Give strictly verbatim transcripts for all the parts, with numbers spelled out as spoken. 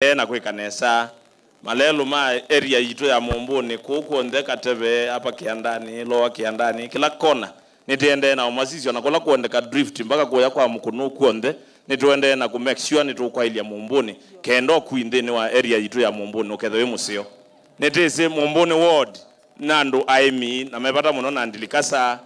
na kwĩka nesa. Malelũ ma area yitũ ya Mũmbũnĩ, kũu kw'onthe Kateve, apa Kĩandanĩ, Lower Kĩandanĩ, kĩla kona, nĩtĩendee na ũmasisyo, na kũla kwondeka drift mpaka kũya kwa Mũkũnũ kw'onthe, nĩtũendee na kũ make sure nĩtũkwaĩlya Mũmbũnĩ, kenda ũkui nthĩnĩ wa area yitũ ya Mũmbũnĩ ũkethĩwe wĩ mũseo. Nĩtĩsĩ Mũmbũnĩ ward na andũ aĩmi na me vata mũno na ndilikasa,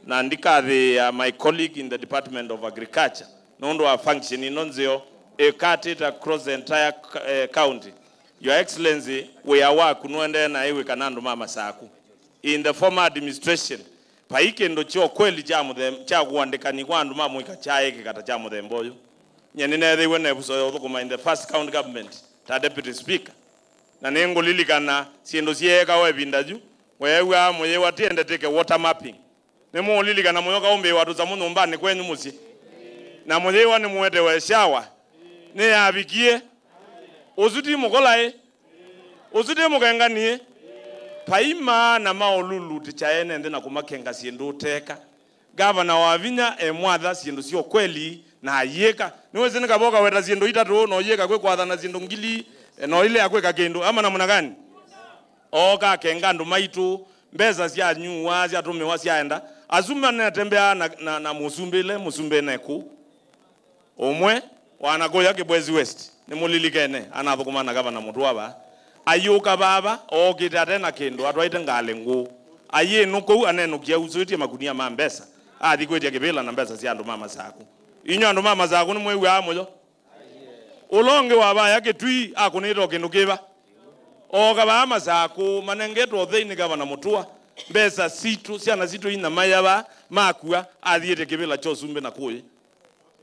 na ndikathĩĩa my colleague in the Department of Agriculture nũndũ wa function ĩno nzeo ĩkatĩte across the entire c-, eh, county. Your Excellency, wĩa waku nũendee na ĩwĩka na andũ ma Masaku. In the former administration, vai kĩndũ kya ũkweli kya mũthe-, kya ũandĩkani kwa andũ ma mũika kyaĩkĩka ta kya mũthemba ũyũ. Nye nĩneethĩiwe na ĩvuso ya ũthũkũma in the first county government ta deputy speaker. Na nĩngũlilikana syĩndũ syeekawa ĩvinda yu, weew'aa mũyĩwa tiende tĩke water mapping. Nĩmũũlilikana mũyo kaumbĩĩwa tũsamũ nyũmbanĩ kwenyu mũsyĩ? Na mũyĩwa nĩmũetewe shawa? Nĩyavikie? Ũsu ti mũkolaĩ? Ũsu ti mũkengani? Vai maana ma ũlulu tĩkyaene nthĩ na kũmakenga syĩndũ ũteka. Gavana Wavinya emwatha syĩndũ sya ũkweli na ayĩka. Nĩwĩsĩ nĩ kava ũkaweta syĩndũ itatũ na ũyĩka kwĩ kwathana syĩndũ ngili, eh, na ũilea kwĩka kĩndũ. Ama namna gani? Ooka akenga andũ maitũ, mbesa syanyuwa, syatũmĩwa, syaenda. Asu manetembeaa na, na, na mũsumbĩle, mũsumbĩ ne kũu. Ũmwe wa nakũya Kĩbwezi West, nĩmũlilikene, anathũkũma na Gavana Mũtua vaa. Ayũka vava, ookĩte ate na kĩndũ, atwaĩte ngalĩ ngũũ. Ayĩnũ kũu, anenũkie ausũĩtye makunia ma mbesa, athi kwĩtya kĩvĩla na mbesa sya andũ ma Masaku. Inyw'ĩ andũ ma Masaku nĩmwĩw'aa mũyo? Ũla ũngĩ wa vaya Kĩtui akũnĩte o kĩndũ kĩva? Ooka vaa Masaku, manengetwe ũthei nĩ Gavana Mũtua. Mbesa sitũ, syana sitũ inyamaĩa vaa, makua, athiĩte kĩvĩla kya ũsumbĩ na kũĩ.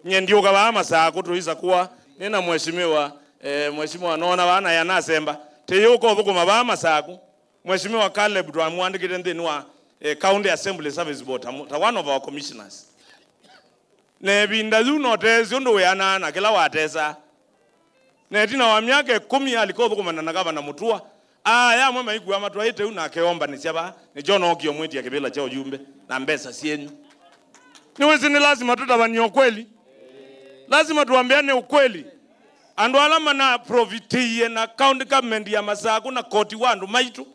Nye ndiũka vaa Masaku tũisakũa, nĩ na mheshimiwa, eh, mheshimiwa noona vaa na yanasemba. Tĩyũka ũthũkũma vaa Masaku. Mheshimiwa Caleb twamwandĩkĩte nthĩnĩ wa, eh, County Assembly Service Board, ta mũ-, ta one of our commissioners. Na ĩvinda yu noteesĩ ũndũ wĩanaa na kĩla watesaa. Na ĩtina wa myaka ĩkũmi alika ũthũkũmana na Gavana Mũtua. Aya amwe maikua matwaĩte u nake ombanĩsya vaa, nĩkyo nookie ũmwĩtya kĩvĩla kya ũyumbe na mbesa syenyu. Nĩwĩsĩ nĩ lasima tũtavany'e ũkweli. Lasima tuambeane ũkweli. Andũ ala manaprovitiie na county government ya Masaku na koti wa andũ maitũ,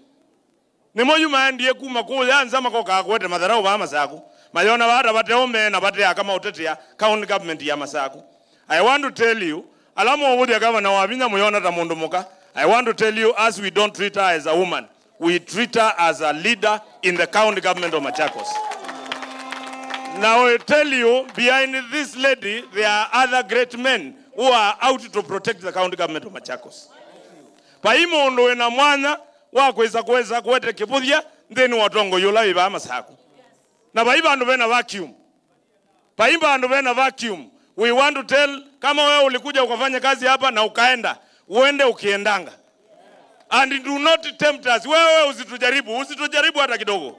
nĩmo yu maendie kuma kũya nza makokaa kũete matharaũ vaa Masaku. Mayona vaa ta vate ũme na vate aka maũtetea county government ya Masaku. I want to tell you, ala mũũvũthya Gavana Wavinya mũyona ta mũndũ mũka, I want to tell you, as we don't treat her as a woman, we treat her as a leader in the county government of Machakos. Now I tell you, behind this lady, there are other great men who are out to protect the county government of Machakos. Vai mũndũ wĩna mwanya wa kwĩsa kwĩsa kũete kĩvũthya nthĩnĩ wa ũtongoi ũla wĩ vaa Masaku. Na vai vandũ vena vacuum. Vai vandũ vena vacuum. We want to tell, kama wewe ulikuja ukafanya kazi hapa na ukaenda, uende ukiendanga. And do not tempt us. Wewe usitujaribu, usitujaribu hata kidogo.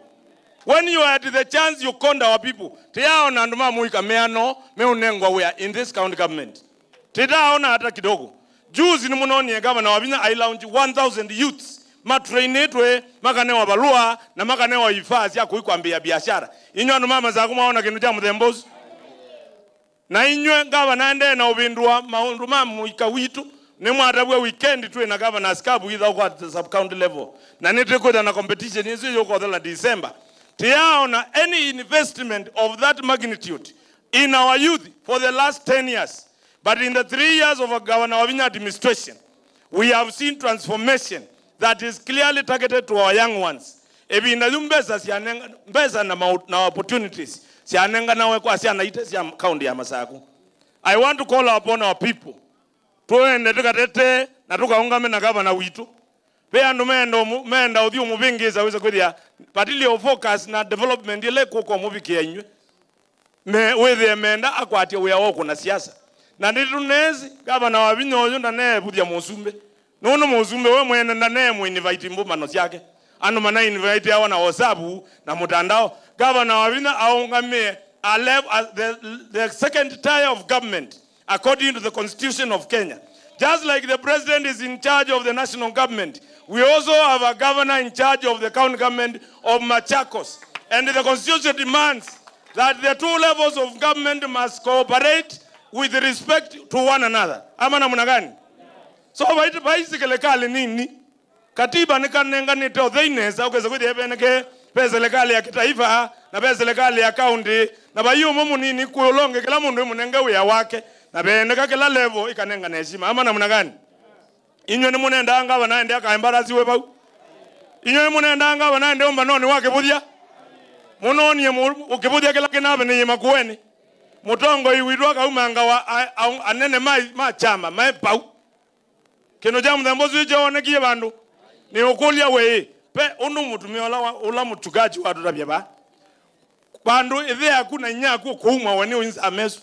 When you had the chance, you conned our people. Tĩyaona andũ ma mũika meano meũnengwa wĩa in this county government. Tĩtaona hata kidogo. Juzi nĩmũnonie Gavana Wavinya ai launch one thousand youths matrainĩtwe, makanewa valũa na makanewa ifaa sya kũi kwambĩĩa biashara. Inyw'ĩ andũ ma Masaku mwaona kĩndũ kya mũthemba ũsu? Na inyw'ĩ Gavana endee na ũvĩndũa maũndũ ma mũika witũ. Nĩmwatavw'a weekend twĩ na Governor's Cup ithaũkwa at the sub-county level. Na nĩtwĩkwĩtha na competition ĩsu yũkothela December. Tĩyaona any investment of that magnitude in our youth for the last ten years. But in the three years of a Governor Wavinya administration, we have seen transformation that is clearly targeted to our young ones. Ĩvinda yu mbesa syanenga-, mbesa na mau-, na opportunities syanenganawe kwa syana ite sya kaunti ya Masaku. I want to call upon our people. Tũende tũkatetee na tũkaũngame na gavana witũ. Ve andũ meenda ũmũ-, meenda ũthi ũmũvĩngĩĩsa wĩsa kwĩthĩa vatilye focus na development ĩla ĩkũka ũmũvikĩa inyw'ĩ. Me wĩthĩe meenda akwatye wĩa wa ũkũna siasa. Na nĩtũneesĩ, gavana Wavinya ũyũ ndaneevũthya mũsumbĩ. Nũndũ mũsumbĩ we mwene ndaneemũinvite mbũmbano syake. Andũ manainviteawa na WhatsApp na mũtandao. Gavana Wavinya aũngamĩe a lev-, a, the, the second tier of government according to the Constitution of Kenya. Just like the president is in charge of the national government, we also have a governor in charge of the county government of Machakos. And the constitution demands that the two levels of government must cooperate with respect to one another. Ama namna gani? So vai, vai silikalĩ nini. Katiba nĩkanenganĩte ũthei nesa, ũkesa kwĩthĩa veneke, ve silikalĩ ya kitaifa, na ve silikalĩ ya kaunti, na vai ũmwe mũnini kwĩ ũla ũngĩ, kĩla mũndũ ĩmũnenge wĩa wake, na veneka kĩla level ĩkanengane heshima. Ama namna gani? Inyuĩ nĩmũnendaa ngavana ende akaembarasiwe vau? Inyuĩ nĩmũnendaa ngavana ende ũmbanonĩ wa kĩvũthya? Mũnonie mũ-, kĩvũthya kĩla kĩnavenĩie Makueni. Mũtongoi witũ akaumanga wa a-, a-, anene ma, ma kyama me vau. Kĩndũ kya mũthemba ũsu kyonekie vandũ? Nĩ ũkũlya wĩĩ, ve ũndũ mũtumĩa ũla wa, ũla mũtukaji watũtavya vaa? Vandũ ĩthe yaku na inya yaku kũumwa we nĩ nzama ĩsu.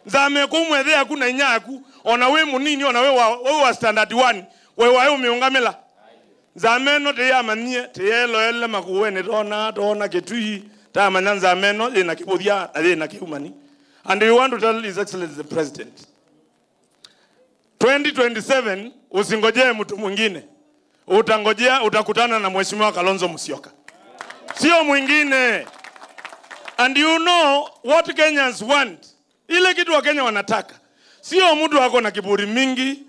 Nzama ĩkũumwa ĩthe yaku na inya yaku, ona wĩ mũnini, ona wĩ wa, wĩ wa standard one, we waĩ ũmĩũngamĩla. Nzama ĩno tĩyamanyie, tĩyeloele Makueni, tona, tona Kĩtui, tamanya nzama ĩno yĩna kĩvũthya na yĩna kĩumani. And we want to tell His Excellency the President, twenty twenty-seven, usingojee mtu mwingine. Utangojea, utakutana na Mheshimiwa Kalonzo Musyoka. Sio mwingine. And you know what Kenyans want. Ile kitu wa Kenya wanataka. Sio mtu ako na kiburi mingi,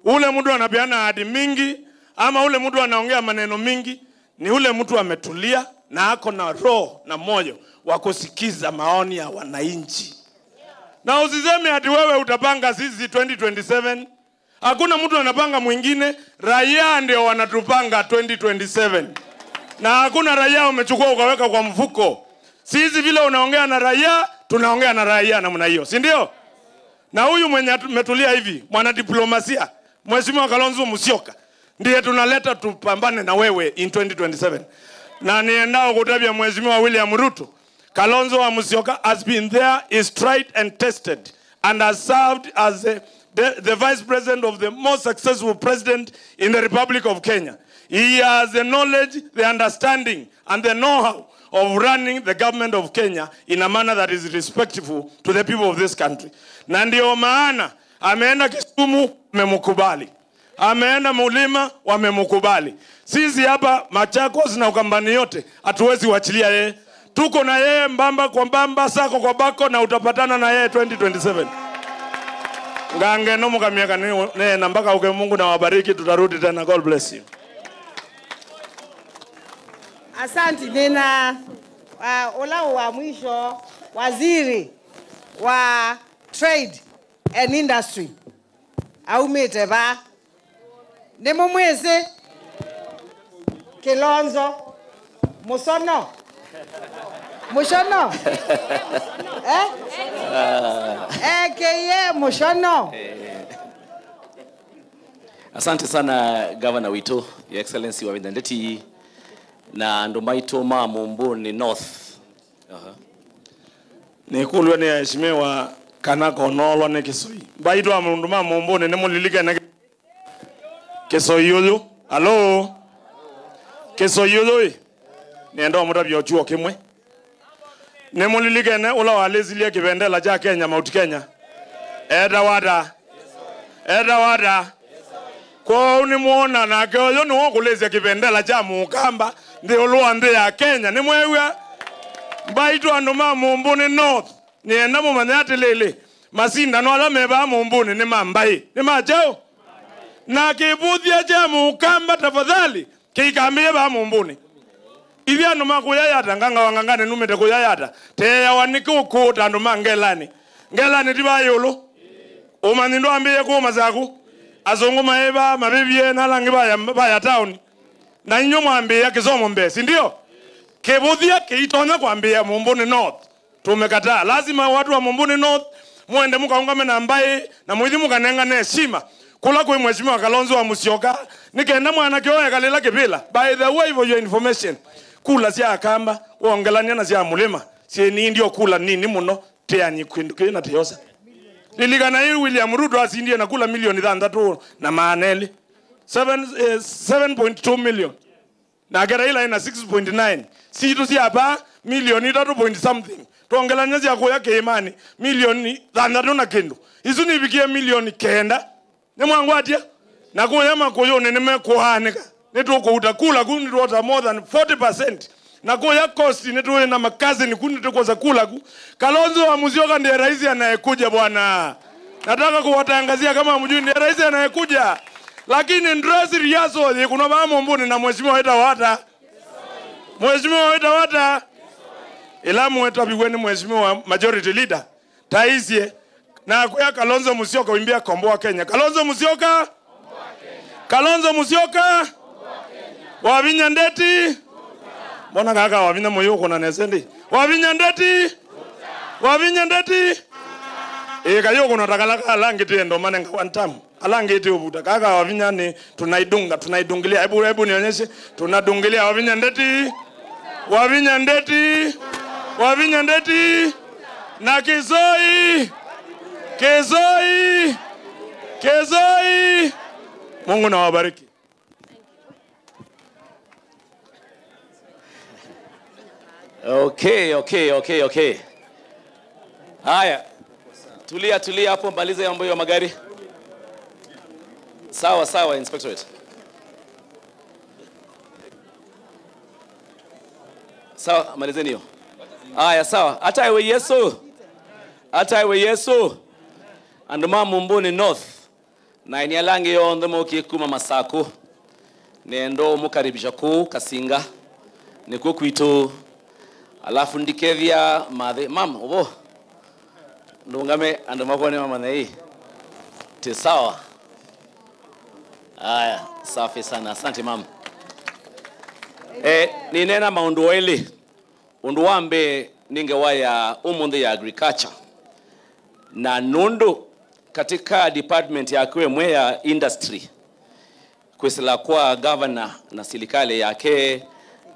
ule mtu anapeana ahadi mingi, ama ule mtu anaongea maneno mingi. Ni ule mtu ametulia na ako na roho na moyo wa kusikiza maoni ya wananchi. Na usiseme ati wewe utapanga sisi twenty twenty-seven. Hakuna mtu anapanga mwingine, raia ndio wanatupanga twenty twenty-seven. Na hakuna raia umechukua ukaweka kwa mfuko. Sisi vile unaongea na raia, tunaongea na raia namna hiyo, si ndio? Na huyu mwenye atu-, ametulia hivi, mwanadiplomasia, Mheshimiwa Kalonzo Musyoka, ndiye tunaleta tupambane na wewe in twenty twenty-seven. Na niendao kutavya Mheshimiwa William Ruto, Kalonzo wa Musyoka has been there, is tried and tested, and has served as the, the, the vice president of the most successful president in the Republic of Kenya. He has the knowledge, the understanding, and the know-how of running the government of Kenya in a manner that is respectful to the people of this country. Na ndio maana ameenda Kisumu, wamemkubali. Ameenda Mulima, wamemkubali. Sisi hapa Machakos na Ukambani yote, hatuwezi wachilia yeye. Tuko na yeye mbamba kwa mbamba, sako kwa bako, na utapatana na yeye twenty twenty-seven. Ngange no mukamia kani, ne na mpaka uke. Mungu na wabariki, tutarudi tena. God bless you. Asante. Nina, uh, ula wa mwisho, waziri wa trade and industry. Aumĩte va? Nĩmũmwĩsĩ? Kĩlonzo. Mũcono. Mũcono. Eh? A K A Mũcono. Asante sana, Governor witũ, Your Excellency Wavinya Ndeti, na andũ maitũ ma Mumbuni North. Aha. Nĩkũlw'a nĩ aheshimiwa kana konolwa nĩ Kĩsoi. Mbaitũ andũ ma Mumbuni nĩmũlilikene Kĩsoi ũyũ. Alo? Kĩsoi ũyũ ĩ? Nĩenda ũmũtavya ũkyuo kĩmwe. Nĩmũlilikene ũla walĩsilye kĩvendela kya Kenya, Mount Kenya? Etawa ata? Etawa ata? Kwoou nĩmwona nake ũyũ nĩwe ũkũlĩsya kĩvendela kya Mũkamba nthĩ ĩũlũ wa nthĩ ya Kenya. Nĩmweew'a? Mbaitũ andũ ma Mumbuni North, nĩenda mũmanye atĩlĩlĩ, masindano ala me vaa Mumbuni nĩ ma mbaĩ, nĩ ma kyaũ? Na kĩvũthya kya Mũkamba, tafadhali, kĩikambĩĩe vaa Mumbuni. Ithyĩ andũ ma kũya Yata, Nganga wa Ngangane numĩte kũya Yata, teeawa nĩ kũkũũta andũ ma Ngelani. Ngelani ti vaa ĩũlũ? Ũmanyi ndwambĩĩe kũũ Masaku? Asũngũ maĩ vaa mavĩvie na ala angĩ vaya, vaya taoni. Na inyw'ĩ mwambĩĩa kĩsomo mbee, si ndio? Kĩvũthya kĩitonya kwambĩĩa Mumbuni North. Tumekataa. Lazima watu wa Mumbuni North mwende mũkaũngame na mbaĩ na mũithi mũkanengane heshima kũla kwĩ Mheshimiwa Kalonzo wa Musyoka, nĩ kenda mwanake ũyũ ekalĩla kĩvĩla. By the way, for your information, kula sya Akamba wongelany'a na sya Mulima syĩ nini, o kula nini mũno, tĩanĩ kĩndũ kĩĩ na tĩosa. Lilikana yu William Ruto asindie na kula milioni thanthatũ na maana elĩ. Seven, eh, seven point two million. Nake Raila ena six point nine. Sitũ sya vaa milioni itatũ point something. Twongelany'a sya kũya kĩĩmanĩ, milioni thanthatũ na kĩndũ. Isu nivikie milioni kenda. Nĩmwangwatya? Na kũya Makũyũnĩ nĩmekũaanĩka. Nĩtũkũuta kula ku, nĩtwota more than forty percent. Na kũya Coast nĩtũĩ na makazini ku, nĩtũkwosa kula ku. Kalonzo wa Musyoka ndiye rais anayekuja, bwana. Nataka kuwatangazia kama mjui, ndiye rais anayekuja. Lakini dress rehearsal yĩkunwa vaa Mũmbũnĩ na mheshimiwa wĩtawa ata? Mheshimiwa wĩtawa ata? Ĩla mwetaviw'e nĩ mheshimiwa majority leader, taisye, na akwĩa Kalonzo Musyoka ũimbĩa Komboa Kenya. Kalonzo Musyoka! Kalonzo Musyoka! Wavinya Ndeti! Mbona kaka Wavinya mũyũkũna nesa ndi? Wavinya Ndeti! Wavinya Ndeti! Ĩĩ, kayũkũna ta kala ka alangĩtĩe ndo manenga one term. Alangĩtĩe ũvuta. Kaka Wavinya ni tunaidunga, tunaidungilia. Hebu, hebu nionyeshe. Tunadungilia Wavinya Ndeti. Wavinya Ndeti. Wavinya Ndeti. Na Kisoi. Kisoi. Kisoi. Mungu na wabariki. Okay, okay, okay, okay. Haya. Tulia, tulia hapo, maliza hiyo mambo ya magari. Sawa, sawa, Inspectorate. Sawa, malizeni hiyo. Haya, sawa. Hata iwe Yesu. Hata iwe Yesu. Andũ ma Mumbuni North. Na aini ala angĩ onthe mokie kuma Masakũ. Nĩenda ũmũkaribisha kũu Kasinga. Nĩkw'o kwitũ. Alafu ndikethia mathĩ. Mam, ũvo? Ndũngame andũ makwa nĩ mamanya ĩ. Ti sawa. Aya, safi sana. Asante, mam. Eh, nĩneena maũndũ elĩ. Ũndũ wa mbee nĩ ngewa ya ũmũnthĩ ya agriculture. Na nũndũ katika department yaku ĩmwe ya industry, kwĩsĩla kwa governor na silikalĩ yake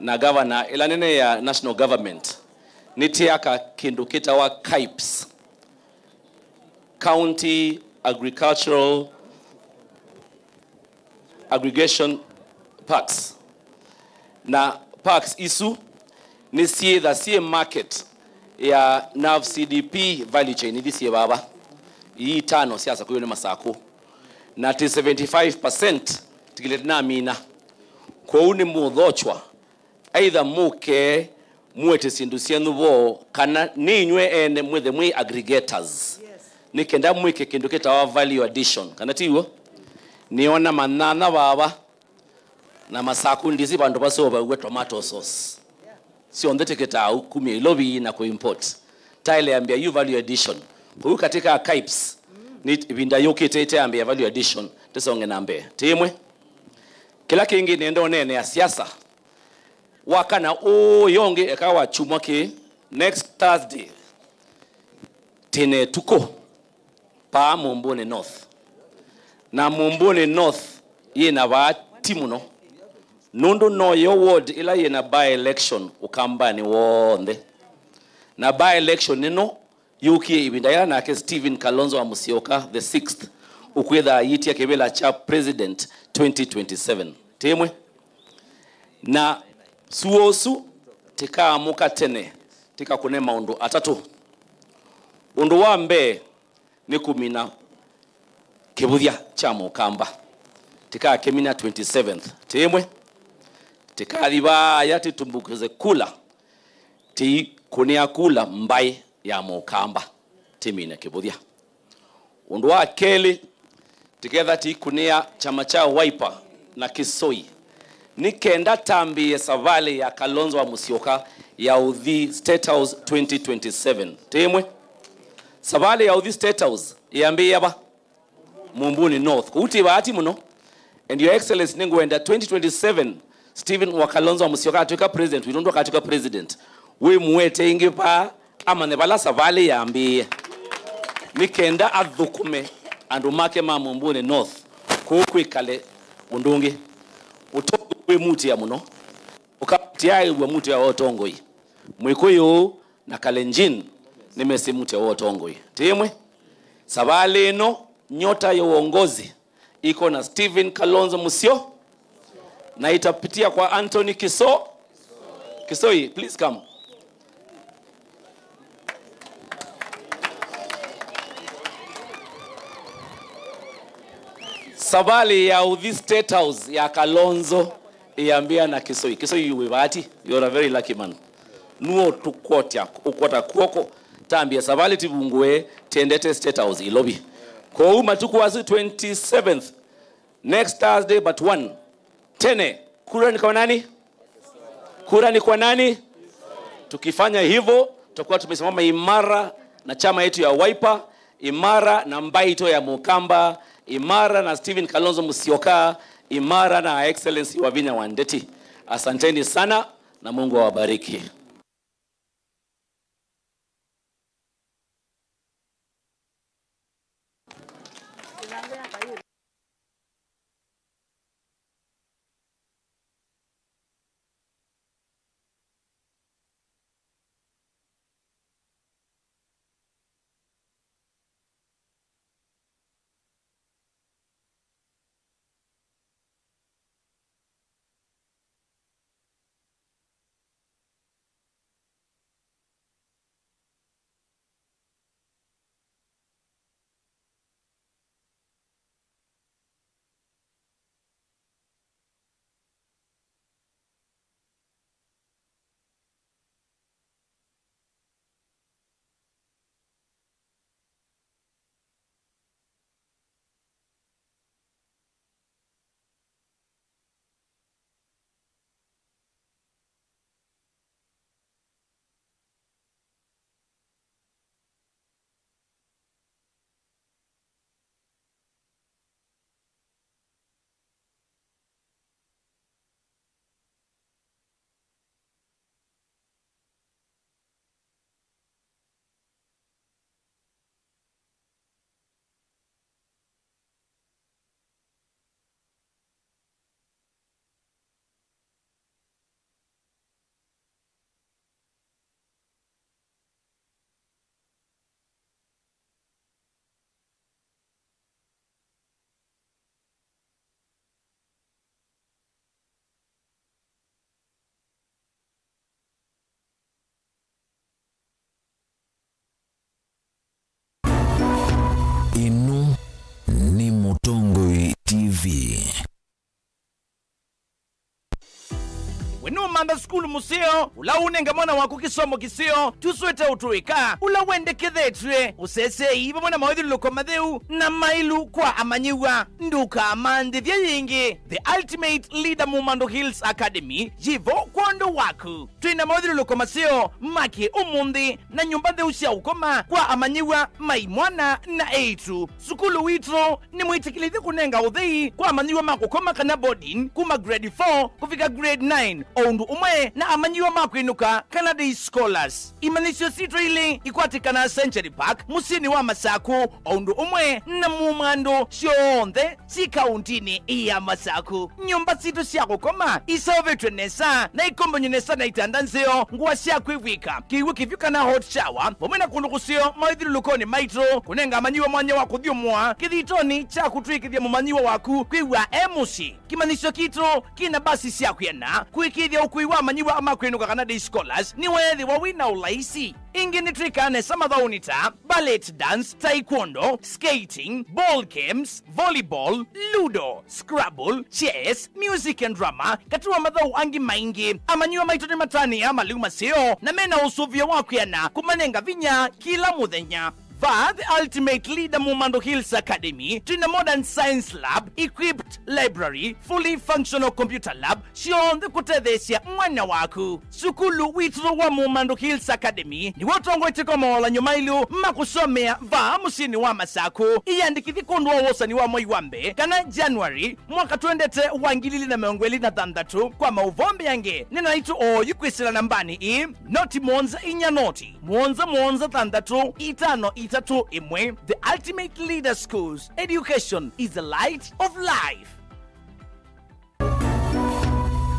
na governor ĩla nene ya national government, nĩtĩaka kĩndũ kĩtawa KAIPS, County Agricultural Aggregation Parks. Na parks isu nĩ syĩtha syĩ market ya NAFCDP value chain ithi syĩ vava. Ii itano syasakũiwe nĩ Masakũ. Na ti seventy-five percent tikile tinamina. Kwoou nĩ mũthochwa. Either mũke mũete syĩndũ syenyu vo, kana nĩ inyw'ĩ ene mwĩthe mwĩ aggregators. Nĩ kenda mwĩke kĩndũ kĩtawa value addition. Kana ti w'o? Nĩona manyanya vava na Masakũ ndisi vandũ vaseũvaw'e tomato sauce. Syonthe tĩkĩtaa kumya Ilovi na kũimport. Taĩle ambĩa yu value addition. Kũu katika KAIPS, nĩ ĩvinda yũkĩte ĩteambĩa value addition. Tĩsonge na mbee. Tĩmwe. Kĩla kĩngĩ nĩenda ũneenea siasa. Wa kana ũũ yongĩ eka wa kyumwa kĩĩ, next Thursday, tene tukũ paa Mumbuni North. Na Mumbuni North yĩna vaati mũno, nũndũ noyo ward ĩla yĩna by election Ũkambanĩ w'onthe. Na by election ĩno yũkie ĩvinda yĩla nake Stephen Kalonzo wa Musyoka the sixth ũkwĩtha ayĩtya kĩvĩla kya president twenty twenty-seven. Tĩmwe. Na suo ũsu tĩkaamũka tene, tĩkakũne maũndũ atatũ. Ũndũ wa mbee nĩ kũmina kĩvũthya kya Mũkamba. Tĩkakĩmina twenty-seventh. Tĩmwe. Tĩkathi vaaya tĩtumbukize kula. Tĩikũnĩa kula mbaĩ ya Mũkamba. Tĩmine kĩvũthya. Ũndũ wa kelĩ, tĩketha tĩikũnĩa kyama kya Wiper na Kĩsoi nĩ kenda tambĩĩe savalĩ ya Kalonzo wa Musyoka ya ũthi State House twenty twenty-seven. Tĩmwe. Savalĩ ya ũthi State House yĩambĩĩa va? Mumbuni North. Kũu tĩ vaati mũno. And Your Excellency, nĩngwenda twenty twenty-seven, Stephen wa Kalonzo wa Musyoka atwĩka president witũ, nũndũ akatwĩka president, wĩmũete ĩngĩ vaa, amanye vala savalĩ yambĩĩe, nĩ kenda athũkũme andũ make ma Mumbuni North. Kũu kwĩkale ũndũ ũngĩ. Ũtongoi wĩmutĩa mũno. Ũkatiaĩw'a mutĩa wa ũtongoi. Mwĩkũyũ na Kalenjin nĩmesĩ mutĩa wa ũtongoi. Tĩmwe. Savalĩ ĩno, nyota ya uongozi iko na Stephen Kalonzo Musyo na itapitia kwa Anthony Kiso. Kisoi, please come. Savalĩ ya ũthi State House ya Kalonzo ĩambĩa na Kisoi. Kisoi, you wĩ vaati. You are a very lucky man. Nuo tũkwotya, ũkwota kwoko, tambia savalĩ tivungũe, tendete State House Ilovi. Kwoou matukũ asu twenty-seventh, Next Thursday but one. Tene, kura ni kwa nani? Kura ni kwa nani? Tukifanya hivyo, tutakuwa tumesimama imara na chama yetu ya Wiper, imara na mbaitũ ya Mũkamba, imara na Stephen Kalonzo Musyoka, imara na Excellency Wavinya Wandeti. Asanteni sana na Mungu awabariki. Ĩno nĩ Mũtongoi T V. We nũmantha sukulu mũseo, ũla ũnenga mwana waku kĩsomo kĩseo, tũswĩte ũtũĩka, ũla wendekethetw'e, ũseseei vamwe na mawĩthyũlũlũko matheu na maĩlu kwa amanyĩw'a? Ndũkamanthĩthye yĩngĩ. The Ultimate Leader Mumando Hills Academy yĩ vo kwondũ waku. Twĩ na mawĩthyũlũlũko maseo ma kĩ-ũmũnthĩ na nyũmba ntheu sya ũkoma kwa amanyĩw'a ma imwana na eĩtu. Sukulu witũ nĩmwĩtĩkĩlĩthye kũnenga ũthei kwa amanyĩw'a ma kũkoma kana boarding kuma grade four kũvika grade nine, o ũndũ ũmwe na amanyĩw'a ma kwĩnũka kana day scholars. Imanyĩsyo sitũ ilĩ ikwatĩkanaa Century Park, mũsyĩnĩ wa Masaku, o ũndũ ũmwe na Mumando syonthe syĩ kaũntĩnĩ ya Masaku. Nyũmba sitũ sya kũkoma iseũvĩtw'e nesa na ikombany'e nesa na itanda nzeo, ngũa sya kwĩvw'ĩka, kĩw'ũ kĩvyũ kana hot shower, vamwe na kũndũ kũseo mawĩthyũlũlũkonĩ maitũ, kũnenga amanyĩw'a mwanya wa kũthyũmũa kĩthitonĩ kya kũtw'ĩkĩthya mũmanyĩw'a waku kwĩw'a e mũsyĩ. Kĩmanyĩsyo kitũ kĩ na mbasi sya kwĩana kũĩkĩĩthya ũkui wa amanyĩw'a ma kwĩnũka kana day scholars nĩweethĩwa wĩ na ũlaisi. Ĩngĩ nĩtwĩkaa nesa mathaũnĩ ta ballet dance, taekwondo, skating, ball games, volleyball, ludo, scrabble, chess, music and drama, katĩ wa mathaũ angĩ maingĩ. Amanyĩw'a maitũ nĩmatanĩaa malĩu maseo na mena ũsũvĩo wa kwĩana kũmanenga vinya kĩla mũthenya. Vaa The Ultimate Leader Mumando Hills Academy, twĩ na modern science lab, equipped library, fully functional computer lab, syonthe kũtetheesya mwana waku. Sukulu witũ wa Mumando Hills Academy nĩw'o ũtongoetye kwa mawalan'yo maĩlu ma kũsomea vaa mũsyĩnĩ wa Masaku. Ĩyandĩkĩthye kwondũ wa wosani wa mwei wa mbee kana January mwaka twendete wa ngili ili na mĩongo ĩlĩ na thanthatũ. Kwa maũvoo mbeange, nena naitũ oyu kwĩsĩla nambanĩ ĩĩ, noti mũonza inya noti, mũonza mũonza thanthatũ, itano itatũ ĩmwe. The Ultimate Leader Schools, education is the light of life.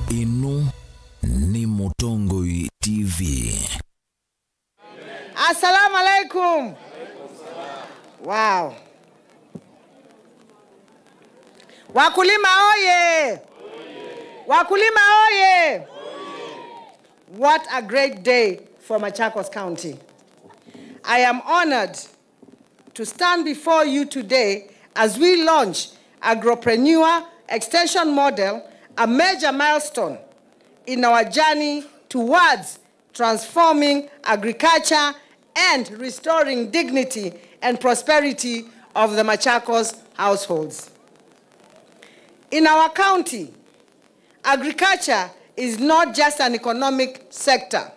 Ĩno nĩ Mũtongoi T V. Assalamu alaikum. Wow. Wakulima oye! Wakulima oye! What a great day for Machakos County. I am honored to stand before you today as we launch Agropreneur Extension Model, a major milestone in our journey towards transforming agriculture and restoring dignity and prosperity of the Machakos households. In our county, agriculture is not just an economic sector.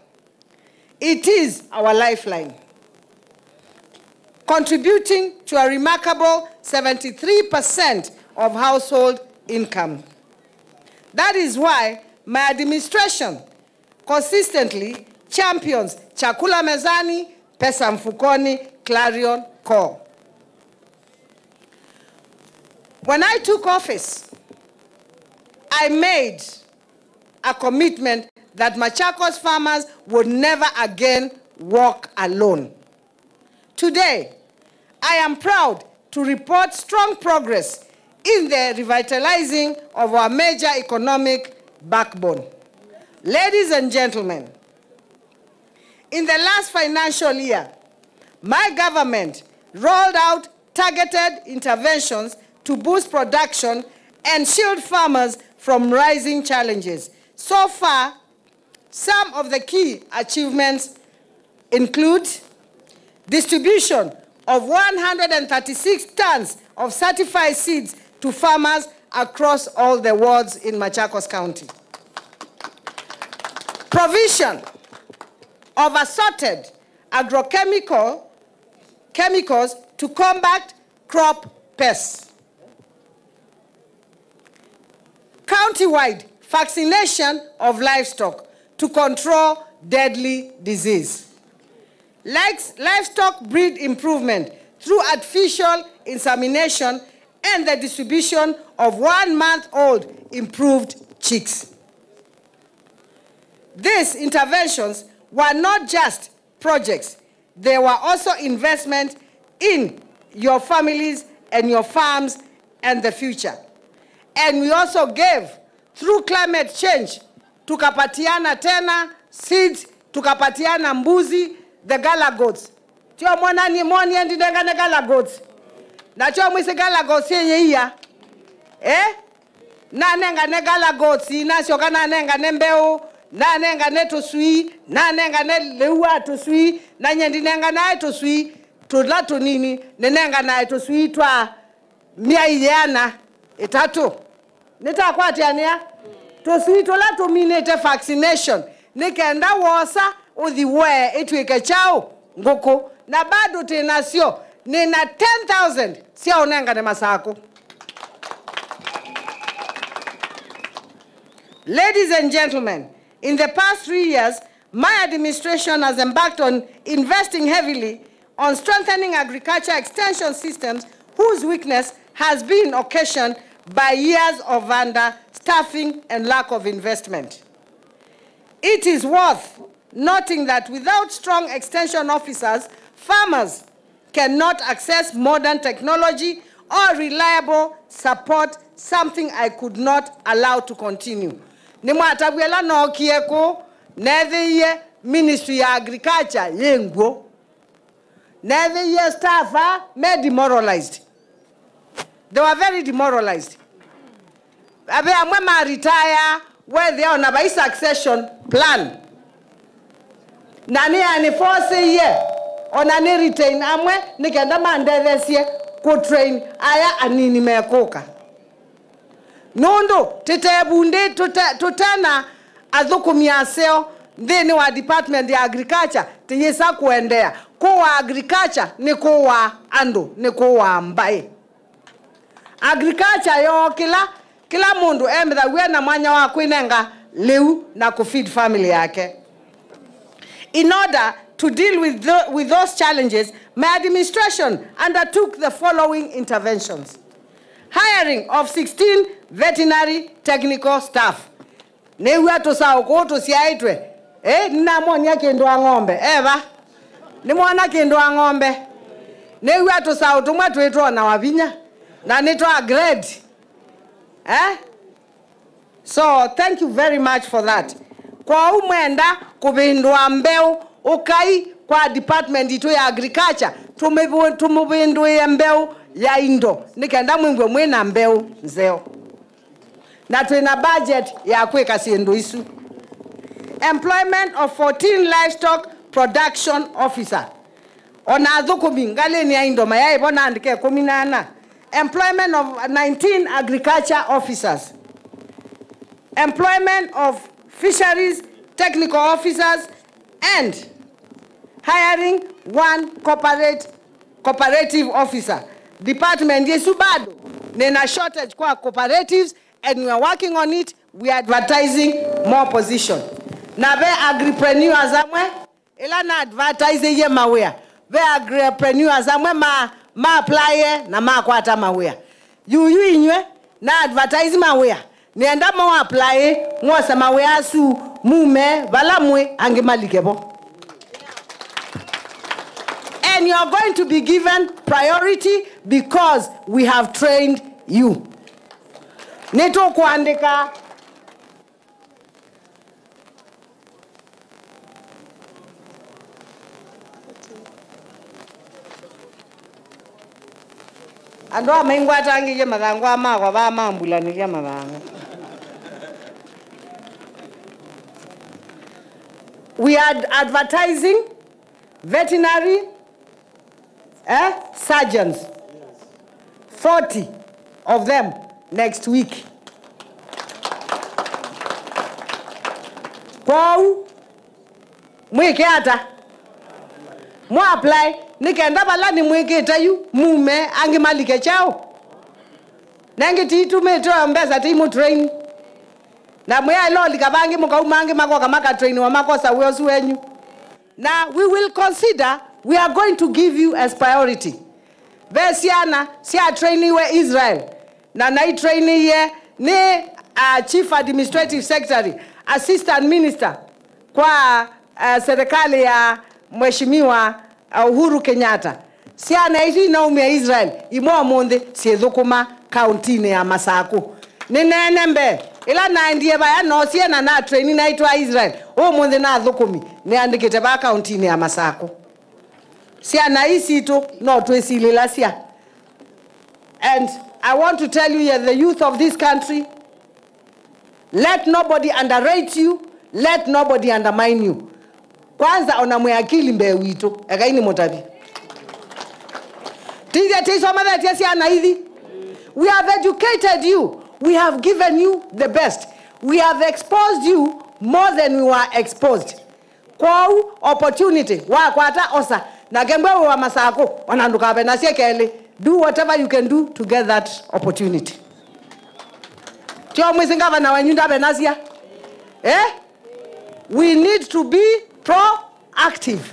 It is our lifeline, contributing to a remarkable seventy-three percent of household income. That is why my administration consistently champions Chakula Mezani, Pesa Mfukoni, Clarion Call. When I took office, I made a commitment that Machakos farmers would never again walk alone. Today, I am proud to report strong progress in the revitalizing of our major economic backbone. Ladies and gentlemen, in the last financial year, my government rolled out targeted interventions to boost production and shield farmers from rising challenges. So far, some of the key achievements include distribution of one hundred and thirty-six tons of certified seeds to farmers across all the wards in Machakos County. Provision of assorted agrochemical chemicals to combat crop pests. County-wide vaccination of livestock to control deadly disease. Likes-, livestock breed improvement through artificial insemination and the distribution of one-month-old improved chicks. These interventions were not just projects, they were also investment in your families and your farms and the future. And we also gave through climate change, tukapatiana tena seeds, tukapatiana mbuzi, the gala goats. Tio mwana ni moni endi nengane gala goats. Na tio mwisi gala goats yeye iya. Eh? Nanengane gala goats, nasyoka nanengane mbeũ, nanengane tũswii, nanengane lĩu wa tũswii, na nye ndinenganae tũswii tũla tũnini, nĩnenganae tũswii twa myai yĩana ĩtatũ. Nĩtakwatĩanĩa? Tũswii tũla tũminĩte vaccination, nĩ kenda wosa ũthi woe ĩtw'ĩke kyaũ? Ngũkũ. Na bado twĩ nasyo, nĩ na ten thousand sya ũnengane Masakũ. Ladies and gentlemen, in the past three years, my administration has embarked on investing heavily on strengthening agriculture extension systems whose weakness has been occasioned by years of understaffing and lack of investment. It is worth noting that without strong extension officers, farmers cannot access modern technology or reliable support, something I could not allow to continue. Nĩmwatavw'a ĩla nookie kũũ, neethĩie Ministry ya Agriculture yĩ ngw'ũ. Neethĩie staff aa me demoralized. They were very demoralized. Ve amwe ma retire, weethĩa ona vai succession plan. Na nĩ anĩfosĩie ona nĩ retain amwe nĩ kenda mandetheesye kũtrain aya anini mekũka. Nũndũ tĩtevundi, tũte-, tũtena athũkũmi aseo nthĩnĩ wa department ya agriculture, tĩyĩsa kũendeea. Kũũa agriculture nĩ kũũa andũ, nĩ kũũa mbaĩ. Agriculture yoo kĩla, kĩla mũndũ emĩthaw'a na mwanya wa kwĩnenga lĩu na kũ feed family yake. In order to deal with tho-, with those challenges, my administration undertook the following interventions. Hiring of sixteen veterinary technical staff. Nĩw'a tũsaũ kũũ tũsyaĩtwe. Eh, nĩnamwonia kĩndũ a ng'ombe. Eva. Nĩmwona kĩndũ a ng'ombe. Nĩw'a tũsaũ tũmwe twĩtwonawa vinya. Na nĩ twa grade. Eh? So, thank you very much for that. Kwoou mwenda kũvĩndũa mbeũ, ũkai kwa department itũ ya agriculture, tũmĩvũ-, tũmũvĩndũĩe mbeũ ya indo, nĩ kenda mwĩw'e mwĩ na mbeũ nzeo. Na twĩ na budget ya kwĩka syĩndũ isu. Employment of fourteen livestock production officer. O na athũkũmi ngalĩnĩ ya indo mayaĩ vo naandĩke ĩkũmi na ana. employment of nineteen agriculture officers, employment of fisheries technical officers, and hiring one corporate, cooperative officer. Department ĩsu bado nĩna shortage kwa cooperatives, and we are working on it. We are advertising more position. Na ve agripreneurs amwe, ĩla na advertise-ĩie mawĩa, ve agripreneurs amwe ma, ma apply na makwata mawĩa. Yuyu inyw'ĩ, na advertise mawĩa, nĩenda mo apply, mwose mawĩa asu, mume vala mwĩ, angĩ malike vo. And you are going to be given priority because we have trained you. Nĩtũkũandĩka. Andũ aa maingwatangĩie mathangũ aa makwa vaa mambulanĩlya mathangũ. We are advertising veterinary, eh, surgeons, forty of them next week. Kwoou, mwĩke ata? Mwa apply, nĩ kenda vala nĩmwĩkĩte yu, mume, angĩ malike kyaũ? Na ĩngĩ tiitũmĩte o mbesa, tiimũtrain. Na mwĩaĩla ũlika vangĩ, mũkauma angĩ makoka makatrainiwa, makosa wĩa ũsu wenyu. Na we will consider, we are going to give you as priority. Ve syana syatrainiwe Israel, na naitrainiie nĩ, uh, Chief Administrative Secretary, Assistant Minister kwa, uh, serikali ya Mheshimiwa, uh, Uhuru Kenyatta. Syana isu inaumia Israel, imwe ũmũnthĩ syĩthũkũma kauntinĩ ya Masakũ. Nĩneene mbee, ĩla naendie vaya noosie na natraini naitwaa Israel, ũmũnthĩ nathũkũmi nĩandĩkĩte vaa kauntinĩ ya Masakũ. Syana ii sitũ no twĩsilĩlasya. And I want to tell you, you're the youth of this country, let nobody underrate you, let nobody undermine you. Kwanza, ona mwĩ akili mbee witũ, ekai nĩmũtavye. Tithya tĩisomathetye syana ithi. We have educated you. We have given you the best. We have exposed you more than we were exposed. Kwoou, opportunity wakwata, osa. Nake mbwe wĩ wa Masakũ, ona ndũkavenasye kelĩ. Do whatever you can do to get that opportunity. Tyo mwĩsĩ ngavana wenyu ndavenasya? Eh? We need to be proactive.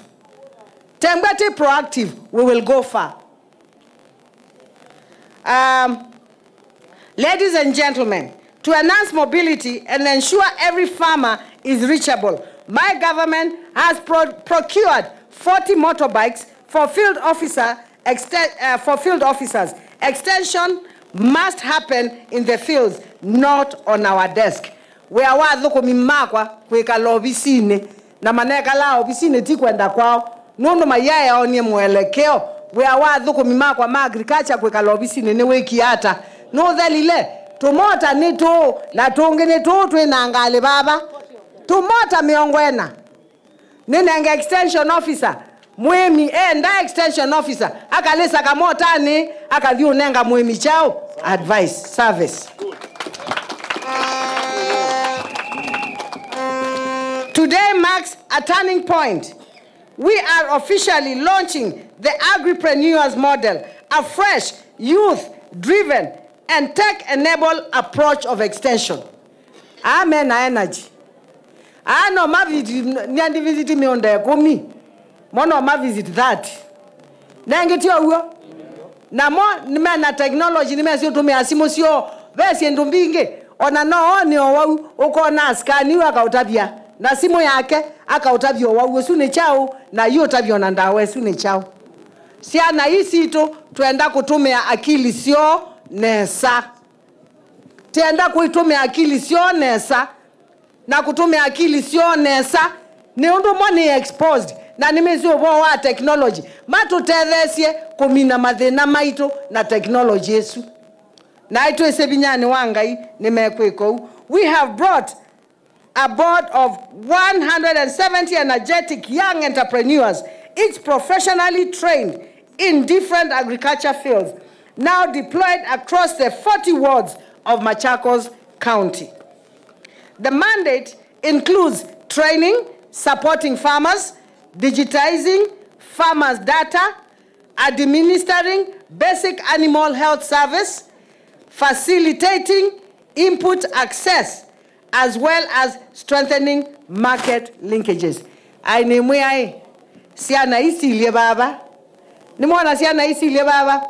Tembwe ti proactive, we will go far. Um, ladies and gentlemen, to enhance mobility and ensure every farmer is reachable, my government has pro-, procured forty motorbikes for field officer exte-, uh, for field officers. Extension must happen in the fields, not on our desk. Wĩa wa athũkũmi makwa kwĩkala ovisinĩ, na manekalaa ovisinĩ ti kwenda kwao, nũndũ mayaĩ aonie mũelekeo. Wĩa wa athũkũmi makwa ma agriculture kwĩkala ovisinĩ nĩwĩkie ata? Nũthelile? Tũmota nĩ tũũ, na tũngĩ nĩ tũũ twĩ na ngalĩ vava. Tũmota mĩongo ĩna. Nĩnenge extension officer. Mũĩmi enda extension officer, akalĩsa kamotanĩ, akathi ũnenga mũĩmi kyaũ? Advice, service. Today marks a turning point. We are officially launching the Agripreneurs Model, a fresh, youth-driven, and tech-enabled approach of extension. Aa me na energy. Aa no maviti, nĩandivisiti mĩũnda ĩkũmi. Mo no mavisit thirty. Nengĩ ti ũw'o? Namo nĩmena technology, nĩmesĩ ũtũmĩa simũ syoo. Ve syĩndũ mbingĩ. Ona no one o wau, ũkona asikani yu akaũtavya na simũ yake, akaũtavya o wau ũsu nĩ kyaũ, na yu ũtavya ona ndawa ĩsu nĩ kyaũ. Syana ii sitũ twenda kũtũmĩa akili syoo nesa. Tienda kũitũmĩa akili syoo nesa, na kũtũmĩa akili syoo nesa, nĩ ũndũ mo nĩ exposed, na nĩmesĩ ũvoo wa technology. Matũtetheesye kũmina mathĩna maitũ na technology ĩsu. Na twĩsĩ vinyanĩ wa Ngai nĩmekwĩka ũu. We have brought a board of one hundred and seventy energetic young entrepreneurs, each professionally trained in different agriculture fields. now deployed across the forty wards of Machakos County. The mandate includes training, supporting farmers, digitizing farmers' data, administering basic animal health service, facilitating input access, as well as strengthening market linkages. Ai, nĩmwĩaĩ, syana isilye vava. Nĩmwona syana isilye vava.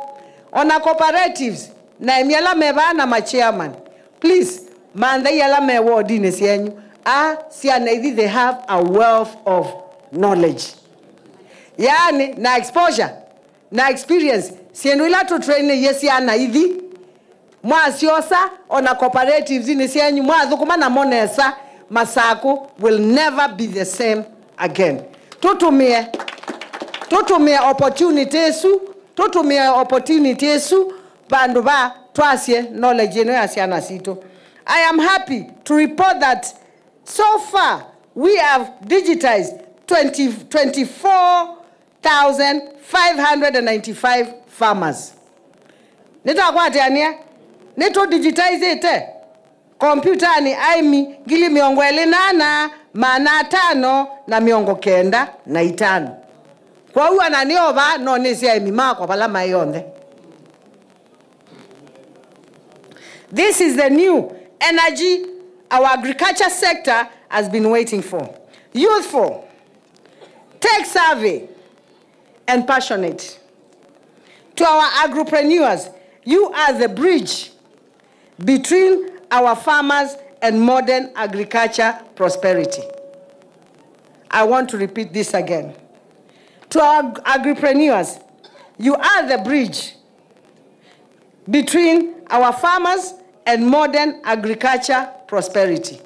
Ona cooperatives, na emi ala me vaa na ma chairman, please, manthai ala me wodinĩ syenyu. A syana ithi, they have a wealth of knowledge. Yaani, na exposure, na experience, syĩndũ ila tũtrainĩie syana ithi, mwasyosa ona cooperatives-inĩ syenyu, mwathũkũma namo nesa, Masakũ will never be the same again. Tũtũmĩe, tũtũmĩe opportunity ĩsu, tũtũmĩe opportunity ĩsu vandũ va twasye knowledge ĩno ya syana sitũ. I am happy to report that so far we have digitized twenty, twenty-four thousand five hundred and ninety-five farmers. Nĩtwakwatĩanĩa, nĩtũ digitize-ĩte komputanĩ aĩmi ngili mĩongo ĩlĩ na ana, maana atano na mĩongo kenda na itano. Kwoou ana nĩ o vaa, no nĩsĩ aĩmi makwa vala maĩ onthe. This is the new energy our agriculture sector has been waiting for. Youthful, tech savvy, and passionate. To our agropreneurs, you are the bridge between our farmers and modern agriculture prosperity. I want to repeat this again. To our agripreneurs, you are the bridge between our farmers and modern agriculture prosperity.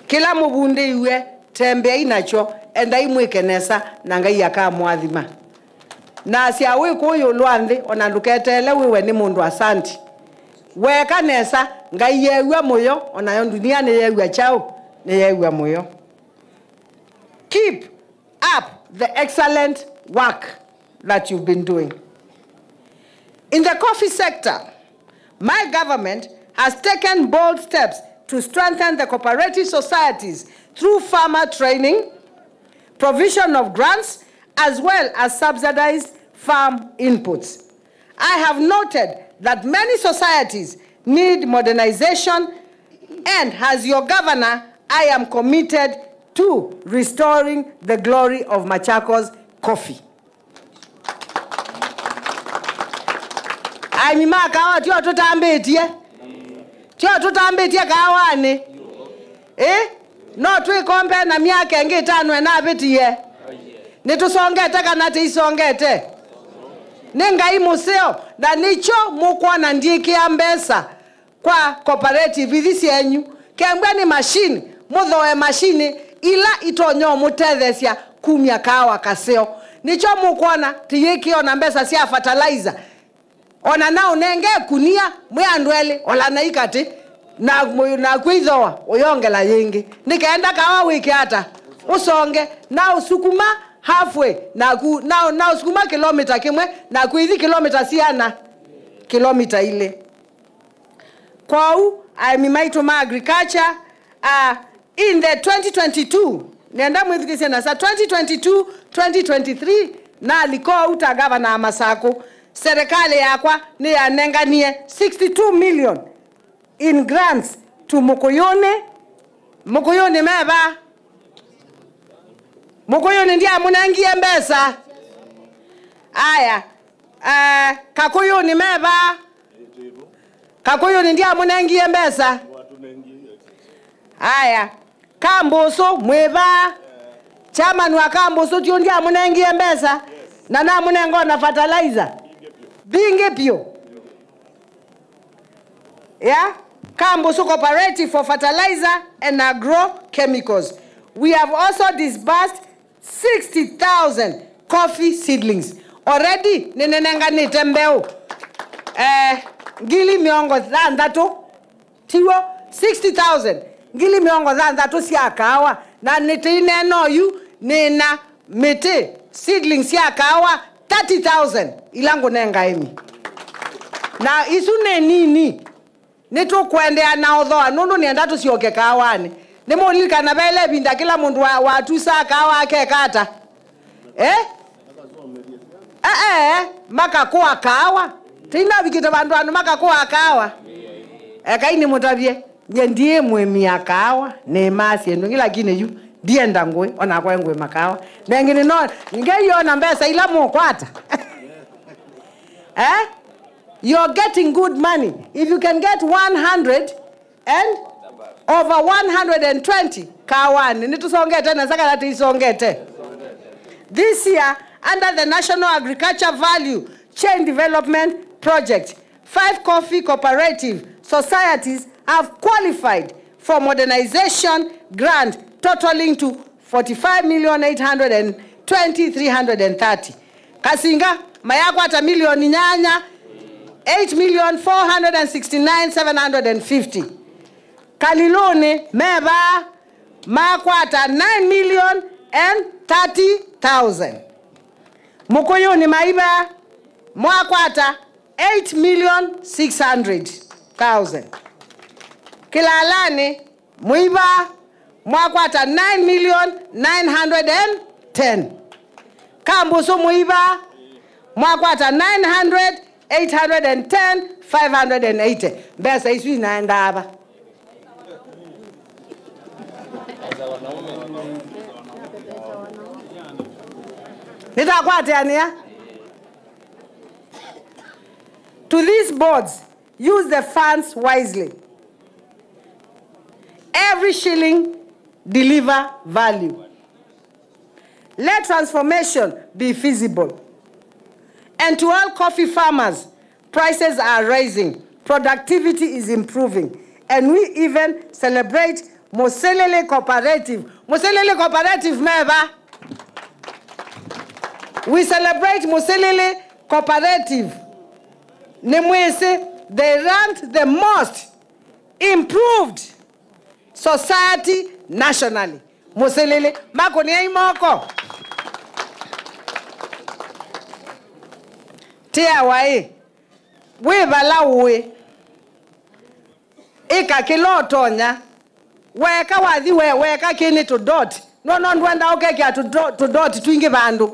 Kĩla mũvundĩiw'e, tembeai nakyo, endai mwĩke nesa, na Ngai akamũathima. Na asya wĩ kũũ ĩũlũ wa nthĩ, ona ndũketeele wĩwe nĩ mũndũ asanti. Weeka nesa, Ngai yeew'a mũyo, onayo ndunia nĩyeew'a kyaũ? Nĩyeew'a mũyo. Keep up the excellent work that you've been doing. In the coffee sector, my government has taken bold steps to strengthen the cooperative societies through farmer training, provision of grants, as well as subsidized farm inputs. I have noted that many societies need modernization, and as your governor, I am committed to restoring the glory of Machakos coffee. Aĩmi ma kaawa tio tũtambĩtye, tio tũtambĩtye kaawanĩ. Ĩ? No twĩkombe na myaka ĩngĩ ĩtano ĩnavĩtie? Nĩtũsongete kana tĩisongete? Nĩ Ngai mũseo, na nĩkyo mũkwona ndyĩkĩa mbesa kwa cooperative ithi syenyu. Kembwa nĩ machine, mũthooe machine ila itonya ũmũtetheesya kumya kaawa kaseo. Nĩkyo mũkwona tĩyĩkĩa ona mbesa sya fertilizer. Ona naũnenge ĩkunia, mwĩ andũ elĩ, olanai katĩ, na, naku ĩithooa, ũyongela yĩngĩ. Nĩ kenda kaawa wĩke ata? Ũsonge, na ũsukuma halfway, naku, na, na ũsukuma kĩlomita kĩmwe, naku ĩthi kĩlomita siana? Kĩlomita ilĩ. Kwoou, aĩmi maitũ ma agriculture, a, in the twenty twenty-two, nenda mwĩthukĩsye nesa, twenty twenty-two, twenty twenty-three, nalika ũu ta ngavana wa Masakũ, serikali yakwa nĩyanenganie sixty-two million in grants to Mũkũyũnĩ. Mũkũyũnĩ me va? Mũkũyũnĩ ndyamũnengie mbesa. Aya, eh, Kakũyũnĩ me va? Kakũyũnĩ ndyamũnengie mbesa. Aya, Kambũsũ mwĩ va? Chairman wa Kambũsũ tio ndyamũnengie mbesa? Na namũnenga ona fertilizer mbingĩ vyũ. Yeah? Kambũsũ Cooperative for Fertilizer and Agrochemicals. We have also disbursed sixty thousand coffee seedlings. Already, nĩnenenganĩte mbeũ, eh, ngili mĩongo thanthatũ, tiw'o, sixty thousand, ngili mĩongo thanthatũ sya kaawa, na nĩtĩineena oyu, nĩna mĩtĩ seedlings sya kaawa thirty thousand ila ngũnenga aĩmi. Na isu nĩ nini. Nĩtũkũendeea na ũthoa nũndũ nĩenda tũsyoke kaawanĩ. Nĩmũlilikana vaĩle ĩvinda kĩla mũndũ wa, watusaa kaawa akeka ata? Eh? Ee, makakũa kaawa. Tĩinavikĩte vandũ andũ makakũa kaawa. Ekai nĩmũtavye, nyie ndiĩ mũĩmi ya kaawa, nĩmaa syĩndũ ingĩ, lakini yu ndienda ngũĩ, onakwa ngũĩma kaawa. Nengĩ nĩno, ngeiyona mbesa ila mũkwata. Eh? You're getting good money. If you can get one hundred and over one hundred and twenty kaawanĩ, nĩtũsongete nesa kana tũisongete? This year, under the National Agriculture Value Chain Development Project, five coffee cooperative societies have qualified for modernization grant totaling to forty-five million eight hundred and twenty three hundred and thirty. Kasinga mayakwata milioni nyanya, eight million four hundred and sixty-nine seven hundred and fifty. Kalilũnĩ meva makwata nine million and thirty thousand. Mũkũyũnĩ maiva mwakwata eight million six hundred thousand. Kĩlalanĩ mũiva mwakwata nine million nine hundred and ten. Kambũsũ mũiva mwakwata nine hundred, eight hundred and ten, five hundred and eighty. Mbesa isu inaendaa va? Nĩtakwatanĩa. To these boards, use the funds wisely. Every shilling deliver value. Let transformation be feasible. And to all coffee farmers, prices are rising, productivity is improving, and we even celebrate Musilili Cooperative. Musilili Cooperative meva? We celebrate Musilili Cooperative. Nĩmwĩsĩ, they ranked the most improved society nationally. Musilili, makũnĩei moko. Tĩawa ĩ, wĩ vala ũĩ, ĩka kĩla ũtonya. Weka wathi we, weka kĩnĩ tũdot. No, no, ndwenda ũkekĩa tũdo-, tũdot twingĩ vandũ.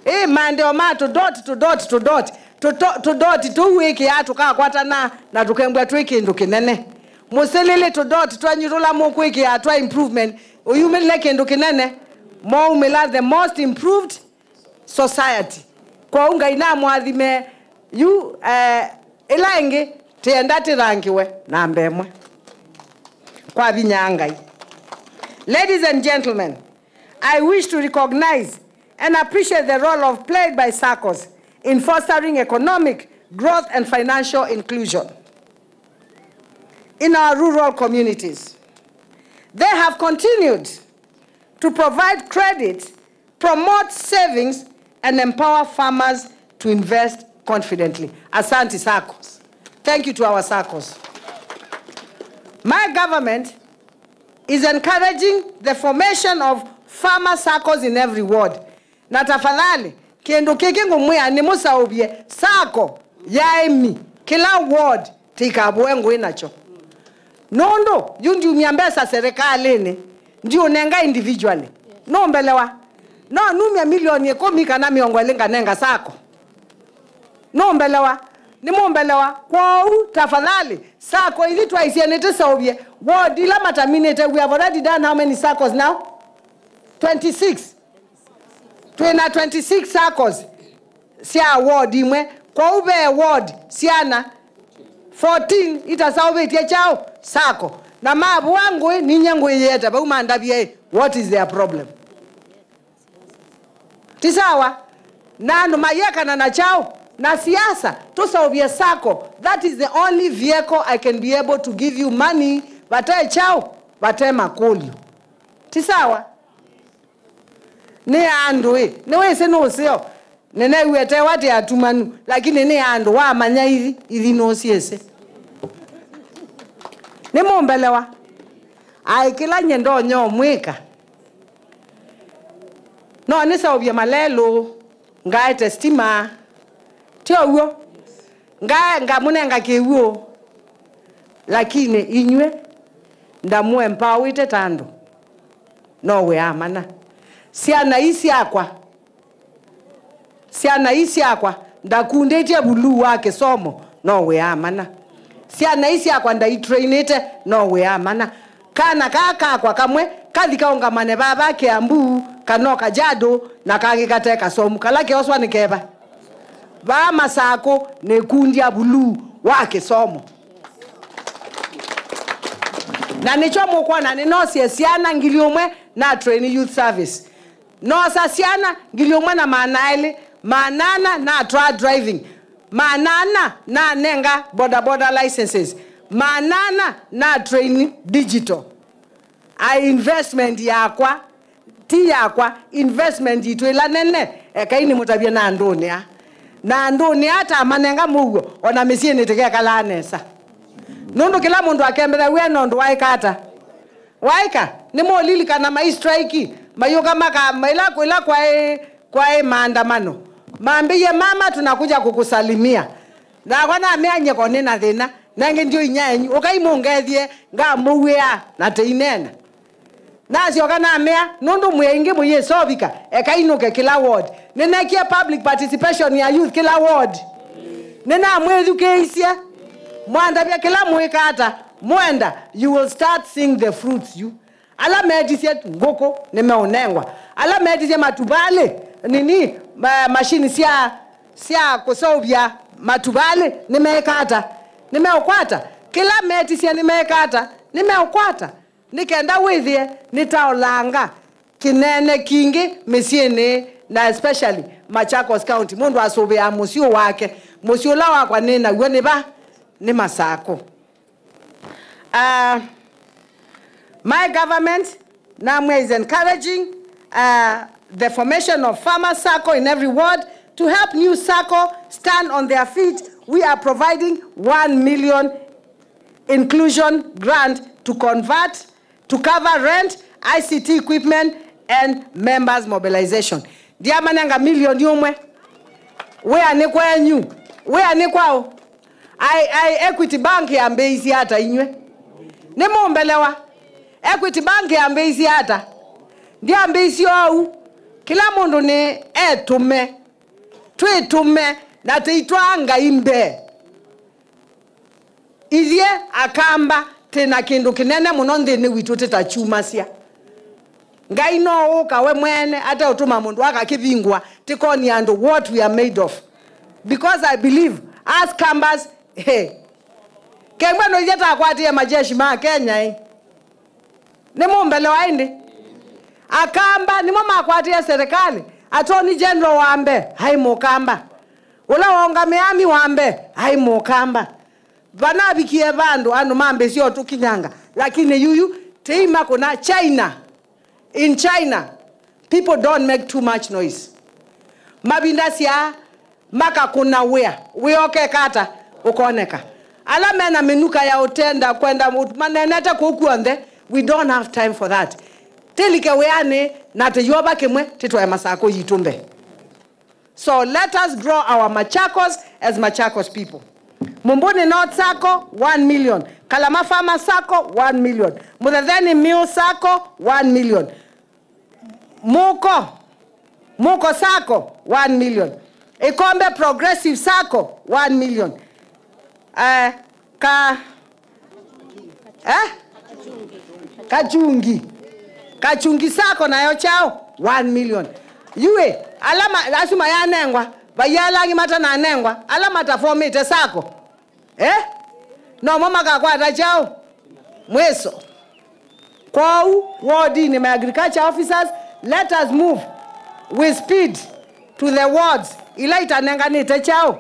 Ĩ, maendeeo ma tũdot, tũdot, tũdot. Tũto-, tũdot tũu wĩkĩaa tũkakwatana na tũkembwa twĩ kĩndũ kĩnene. Musilili tũdot twenyu tũla mũkwĩkĩaa twa improvement, ũyumĩlile kĩndũ kĩnene, moumĩla the most improved society. Kwoou Ngai namũathime. Yu, eh, ĩla ĩngĩ, tĩenda tĩthangĩwe namba ĩmwe. Kwa vinya wa Ngai. Ladies and gentlemen, I wish to recognize and appreciate the role of played by saccos in fostering economic growth and financial inclusion in our rural communities. They have continued to provide credit, promote savings, and empower farmers to invest confidently. Asante saccos. Thank you to our saccos. My government is encouraging the formation of farmer saccos in every ward. Na tafadhali, kĩndũ kĩkĩ ngũmwĩa nĩmũsaũvye sacco ya aĩmi kĩla ward tĩikavũe ngũĩ nakyo. Nũndũ yu ndiumya mbesa serikalĩnĩ, ndiũnenga individually. Nũmbelewa? No numya milioni ĩkũmi kana mĩongo ĩlĩ nganenga sacco. Nũmbelewa? Nĩmũmbelewa? Kwoou, tafadhali, sacco ithi twaisye nĩtĩseũvye ward ila mataminĩte. We have already done how many saccos now? Twenty-six. Twĩ na twenty-six saccos sya ward imwe. Kwoou ve ward syana fourteen itasaũvĩtye kyaũ? Sacco. Na mavũa ngũĩ, ninyie ngwĩyĩete vau mandavye, what is their problem? Ti sawa? Na andũ mayĩekana na kyaũ? Na siasa. Tũseũvye sacco. That is the only vehicle I can be able to give you money vate kyaũ? Vate makũlyo. Ti sawa? Nĩ andũ ĩ, nĩwĩsĩ nũseo. Nĩneew'ĩte wa ti atumanu, lakini nĩ andũ wamanya ithi, ithi nũsiĩsĩ. Nĩmũmbelewa? Aĩ, kĩla nye ndonya ũmwĩka, No nĩseũvye malelũ, ngaete stima, ti ũw'o? Nga-, ngamũnenga kĩw'ũ, lakini inyw'ĩ ndamũempawĩte ta andũ. No wĩa mana. Syana ii syakwa, syana ii syakwa ndakundĩtye vuluu wa kĩsomo, no wĩa mana. Syana ii syakwa ndaitrainĩte, no wĩa mana. Kana kaa kakwa kamwe kathi kaũngamane vava Kiambu kana o Kajiado, na kangĩ kate kasomu, kala keoswa nĩ keva? Vaa Masakũ nĩkundya vuluu wa kĩsomo. Na nĩkyo mũkwona nĩnosie syana ngili ũmwe na train youth service. Noosa syana ngili ũmwe na maana elĩ, maana ana natwaa driving, maana ana nanenga boda boda licenses, maana ana na train digital. A investment yakwa, ti yakwa, investment yitũ ĩla nene, ekai nĩmũtavye na andũnĩ aa. Na andũnĩ aa tamanenga mũuo, ona mĩsyĩnĩ tĩkekalaa nesa. Nũndũ kĩla mũndũ akembetha wĩa nũndũ waĩka ata? Waĩka, nĩmũlilikana mai strike, mayũka maka, ĩla, ĩla kwaĩ, kwaĩ maandamano. Mambĩie, "Mama, tunakuja kukusalimia." Nakwa namea, "Nyie ko nĩ na thĩna, nangĩ ndio inya enyu, ũkai mũngethie, ngamũw'ĩa na tĩineena." Nasyoka namea, "Nũndũ mwĩ aingĩ mũyĩsovika, ekai nũke kĩla ward." Nĩnekie public participation ya youth kĩla ward. Nĩnamwĩthukĩĩisye, mwandavya kĩla mwĩka ata, mwenda, you will start seeing the fruits you. Ala metisye ngũkũ nĩmeũnengwa. Ala metisye matuvalĩ, nini, ma-, mashini sya, sya kũseũvya matuvalĩ nĩmeeka ata? Nĩmeũkwata. Kĩla metisye nĩmeeka ata? Nĩmeũkwata. Nĩ kenda wĩthĩe nĩtaolanga kĩnene kingĩ mĩsyĩnĩ, na especially Machakos County. Mũndũ asũvĩaa mũsyĩ wake. Mũsyĩ ũla wakwa nĩ naw'o nĩ va? Nĩ Masakũ. Uh, my government, namwe, is encouraging, uh, the formation of farmer sacco in every ward. To help new sacco stand on their feet, we are providing one million inclusion grant to convert, to cover rent, I C T equipment and members mobilization. Ndiamanenga milioni ũmwe. Wĩa nĩ kwenyu. Wĩa nĩ kwaũ? Ai, ai, Equity Bank yambĩĩisye ata inyw'ĩ? Nĩmũmbelewa? Equity Bank yambĩĩisye ata? Ndyambĩĩisye oou. Kĩla mũndũ nĩ etũme. Twĩtũme na tĩitwaa Ngai mbee. Ithyĩ Akamba twĩ na kĩndũ kĩnene mũno nthĩnĩ witũ tĩtakyumasya. Ngai no ũka we mwene ateũtũma mũndũ akakĩvingũa, tĩkonie andũ what we are made of. Because I believe, as Kambas, hey, kengwe no ithyĩ takwatĩe majeshi ma Kenya, eh. Nĩmũmbelewa ĩndĩ? Akamba nĩmo makwatĩe serikali. Attorney General wa mbee aĩ Mũkamba. Ũla waũngamĩe army wa mbee aĩ Mũkamba. Vanavikie vandũ andũ mambĩĩsye ũtũkinyanga, lakini yuyu tĩimakũna. China, in China, people don't make too much noise. Mavinda syaa makakũna wĩa, wĩa ũkeka ata? Ũkoneka. Ala mena mĩnuka ya ũtenda kwenda ũ-, manenete kũu kw'onthe, we don't have time for that. Tĩlike wĩanĩ na tĩyova kĩmwe, tĩtwae Masakũ yitũ mbee. So let us grow our Machakos as Machakos people. Mumbuni North Sacco, one million. Kalama Farmer Sacco, one million. Muthetheni Mill Sacco, one million. Muko, Muko Sacco, one million. Ikombe Progressive Sacco, one million. Eh, ka, eh? Kachungi. Kachungi Sacco nayo kyaũ? One million. Yu ĩ, ala ma-, asu mayanengwa, vai ala angĩ matananengwa, ala matafomĩte Sacco. Eh? Nomo makakwata kyaũ? Mwĩso. Kwoou, wardinĩ, my agriculture officers, let us move with speed to the wards ila itanenganĩte kyaũ.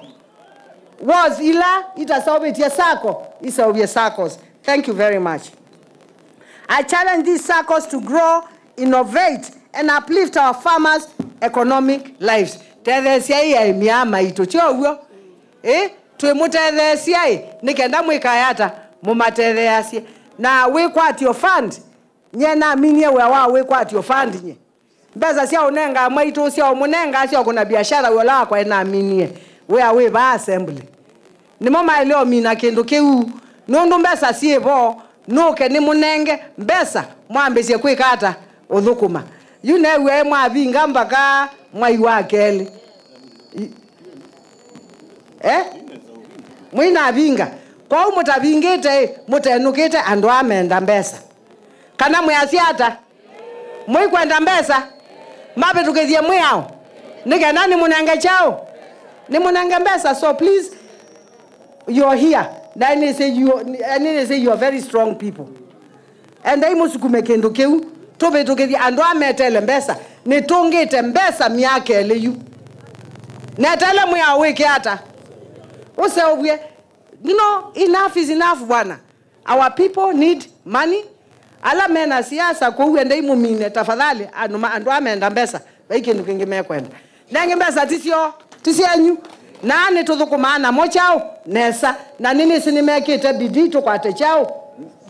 Wards ila itaseũvĩtye Sacco, iseũvye Saccos. Thank you very much. I challenge these Saccos to grow, innovate, and uplift our farmers' economic lives. Tetheesyai aĩmi aa maitũ, ti ũw'o? Ĩ, twĩmũtetheesyaĩ, nĩ kenda mwĩkae ata? Mũmatetheeasye. Na wĩkwatyo fund, nyie naminie wĩa wa wĩkwatyo fund nyie. Mbesa sya ũnenga mwaitũ, sya ũmũnenga, sya ũkũna biashara, wĩ ũla wakwa enaminie. Wĩa wĩ vaa assembly. Nĩmo maĩle ũmina kĩndũ kĩu. Nũndũ mbesa syĩ vo, nũke nĩmũnenge mbesa, mwambĩsye kwĩka ata? Ũthũkũma. Yu neew'ae mwavinga mpaka mwai wa kelĩ. I-, eh? Mwĩnavinga. Kwoou mũtavingĩte-ĩ, mũtenũkĩte andũ aa menda mbesa. Kana mwĩasya ata? Mũikwenda mbesa? Mavĩtũkĩthye mwĩao. Nĩ kenda nĩmũnenge kyaũ? Nĩmũnenge mbesa. So please, you're here. Na nĩsĩ you, nĩsĩ you're very strong people. Endai mũsukume kĩndũ kĩu. Tũvĩtũkĩthye andũ aa metele mbesa. Nĩtũngĩte mbesa myaka ĩlĩ yu. Netele mwĩao wĩke ata? Ũseũvw'e. You know, enough is enough, bwana. Our people need money. Ala mena siasa kũu, endai mũmine, tafadhali, andũ ma-, andũ aa menda mbesa, vai kĩndũ kĩngĩ mekwenda. Nengĩ mbesa ti syoo, ti syenyu. Na nĩtũthũkũmaa namo kyaũ? Nesa. Na nĩnĩsĩ nĩmekĩte bidii tũkwate kyaũ?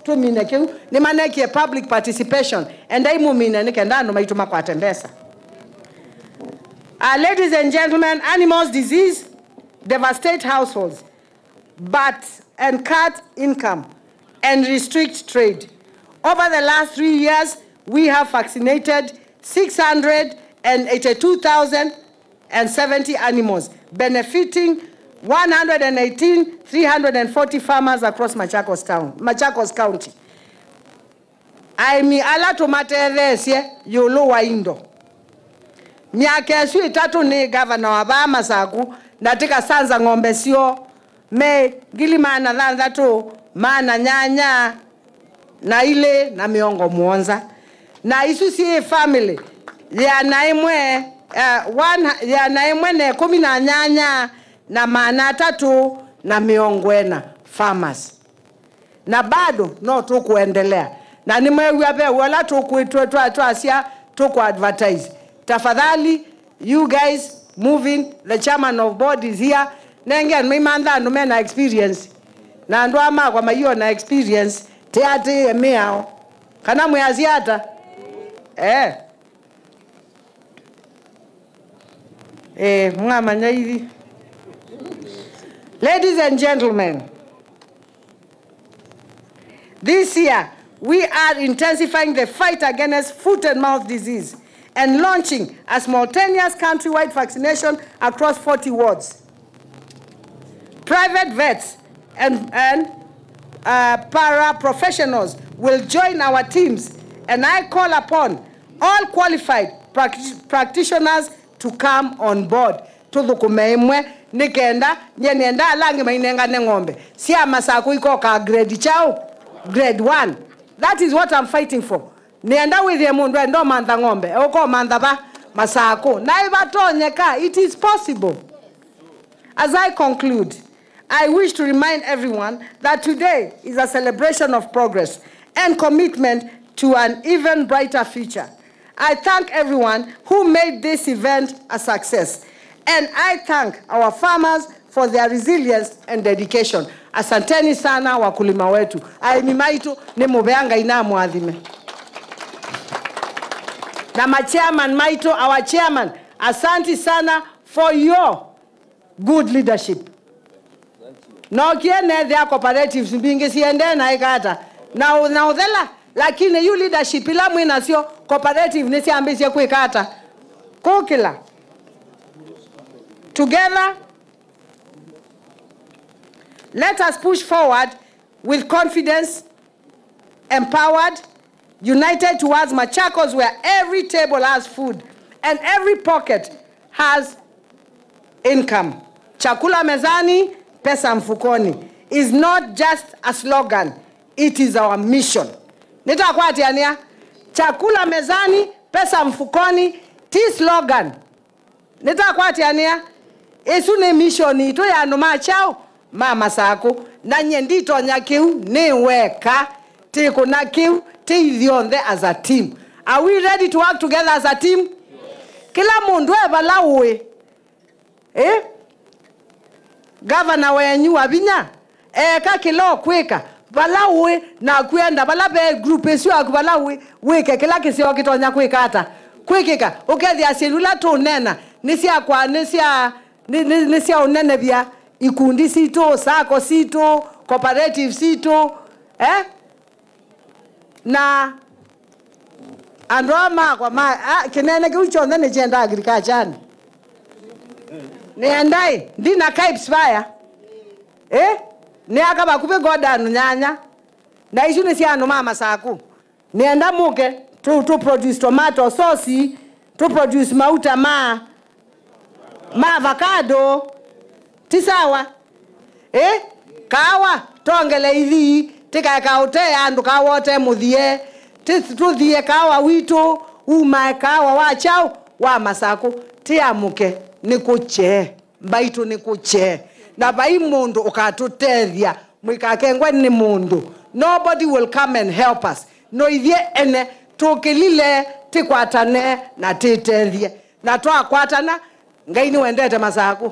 Tũmine kĩu. Nĩmanekie public participation. Endai mũmine nĩ kenda andũ maitũ makwate mbesa. Uh, ladies and gentlemen, animals disease devastate households, but, and cut income and restrict trade. Over the last three years, we have vaccinated six hundred and eighty-two thousand and seventy animals, benefiting one hundred and eighteen, three hundred and forty farmers across Machakos Town, Machakos County. Aĩmi ala tũmatetheesye ĩũlũ wa indo. Myaka ĩsu ĩtatũ nĩ ngavana wa vaa Masaku, na tĩkasanza ng'ombe syoo me ngili maana thanthatũ, maana nyanya na ilĩ na mĩongo mũonza. Na isu syĩ family yĩana ĩmwe, eh, one, yĩana ĩmwe na ĩkũmi na nyanya na maana atatũ na mĩongo ĩna farmers. Na bado no tũkũendelea. Na nĩmwew'a ve ũla tũkwĩtwe twa-, twasya tũkũ advertise. Tafadhali, you guys moving, the chairman of board is here. Nenge andũ maimantha andũ mena experience. Na andũ aa makwa maiona experience, tĩatĩĩe mĩao. Kana mwĩasya ata? Eh. Eh, mwamanya ithi. Ladies and gentlemen, this year we are intensifying the fight against foot and mouth disease and launching a simultaneous countrywide vaccination across forty wards. Private vets and, and, uh, paraprofessionals will join our teams, and I call upon all qualified practi-, practitioners to come on board. Tũthũkũme ĩmwe, nĩ kenda nyie nĩenda ala angĩ mainengane ng'ombe sya Masaku ikoka grade kyaũ? Grade one. That is what I'm fighting for. Nĩenda wĩthĩe mũndũ enda ũmantha ng'ombe, ũkomantha va? Masaku. Na ĩvatonyeka, it is possible. As I conclude, I wish to remind everyone that today is a celebration of progress and commitment to an even brighter future. I thank everyone who made this event a success, and I thank our farmers for their resilience and dedication. Asanteni sana, wakulima wetu. Aĩmi maitũ, nĩ mũvea, Ngai na amwathime. Na ma chairman maitũ, our chairman, asanti sana for your good leadership. Nokie nethĩa cooperatives mbingĩ siendee na ĩkata na ũ-, na ũthela, lakini yu leadership ila mwĩ nasyo, cooperative nĩsyambĩĩsye kwĩka ata? Kũkĩla. Together, let us push forward with confidence, empowered, united towards Machakos, where every table has food and every pocket has income. Chakula mezani, pesa mfukoni is not just a slogan, it is our mission. Nĩtakwatĩanĩa, chakula mezani, pesa mfukoni ti slogan. Nĩtakwatĩanĩa, ĩsu nĩ mission yitũ ya andũ ma kyaũ? Ma Masaku. Na nyie nditonya kĩu nĩ weka, tĩkũna kĩu tĩ ithyonthe as a team. Are we ready to work together as a team? Kĩla mũndũ e vala ũĩ. Eh? Gavana wenyu wa vinya, eka kĩla ũkwĩka, vala ũĩ, naku enda vala ve group ĩsu yaku, vala ũĩ, wĩke kĩla kĩseo kĩtonya kwĩka ata? kwĩkĩka, ũkethĩa syĩndũ ila tũũneena nĩ sya kwa, nĩ sya, nĩ, nĩ, nĩ sya ũnenevya ikundi sitũ, sacco sitũ, cooperative sitũ, eh? Na andũ aa makwa ma, a, kĩnene kĩu kyonthe nĩkyenda agriculture-nĩ. Nĩendaĩ, ndina ka expire. Eh? Nĩaka vakuvĩ godanu nyanya. Na isu nĩ sya andũ ma Masaku. Nĩenda mũke, tũ, tũ produce tomato sauce, tũ produce mauta ma, ma avocado. Ti sawa? Eh? Kaawa, tongele ithii, tikaeka ũtee andũ kaawa ũte mũthie. Ti, tũthie kaawa witũ, umae kaawa wa kyaũ, wa Masaku. Ti amũke, nĩ kũkyee. Mbaitũ nĩ kũkyee, na vai mũndũ ũkatũtethya, mũikakengwe nĩ mũndũ. Nobody will come and help us. No ithyĩ ene tũkĩlile, tĩkwatane na tĩtethye. Na twakwatana, Ngai nĩwendete Masaku.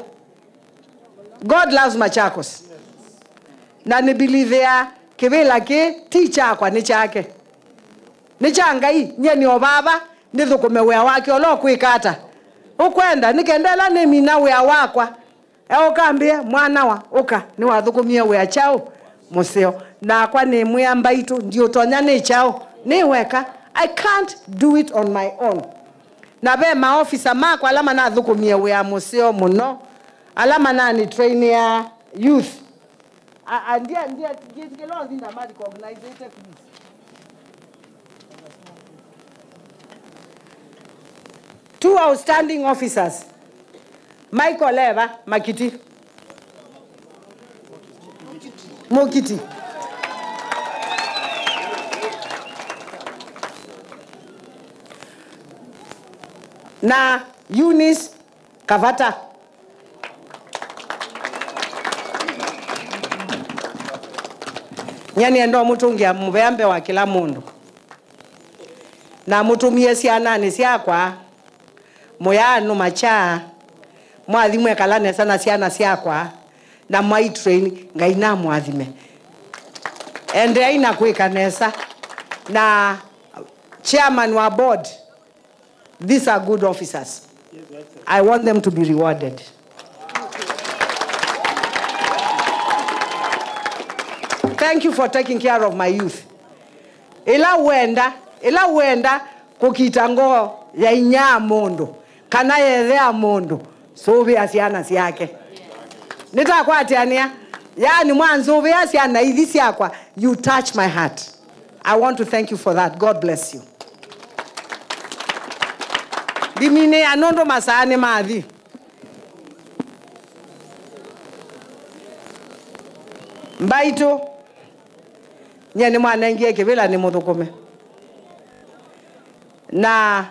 God loves Machakos. Na nĩmbilivĩaa kĩvĩla kĩĩ ti kyakwa, nĩ kyake. Nĩ kya Ngai, nyie nĩ o vava, nĩthũkũme wĩa wake ũla ũkwĩka ata ũkwenda, nĩ kenda ĩla nĩmina wĩa wakwa, eũka ambĩe, "Mwanawa, ũka, nĩwathũkũmie wĩa kyaũ mũseo?" Nakwa nĩmwĩa, "Mbaitũ, ndiũtonya, nĩ kyaũ nĩ weka. I can't do it on my own." Na ve maofisa makwa ala manathũkũmie wĩa mũseo mũno, ala manani train ya youth. A, a, ndia, ndia, ndia, ndia, recognize it, please. Two outstanding officers, Michael Eva Makiti, Mukiti, na Eunice Kavata. Nyie nĩenda ũmũtũngĩa mũvea mbee wa kĩla mũndũ. Namũtũmie syananĩ syakwa, mũyaanũ makya, mwathi mwekala nesa na syana syakwa, na mwai train, Ngai namũathime. Endeai na kwĩka nesa. Na chairman wa board, these are good officers. I want them to be rewarded. Thank you for taking care of my youth. Ĩla wenda, ĩla wenda kũkita ngoo ya inyia mũndũ, kana ya ĩthe ya mũndũ, sũvĩa syana syake. Nĩtakwatĩanĩa, yaani mwanzũvĩa syana ithi syakwa, you touch my heart. I want to thank you for that. God bless you. Ndiminĩa nũndũ masaa nĩmathi. Mbaitũ, nyie nĩmwanengie kĩvĩla nĩ mũthũkũme. Na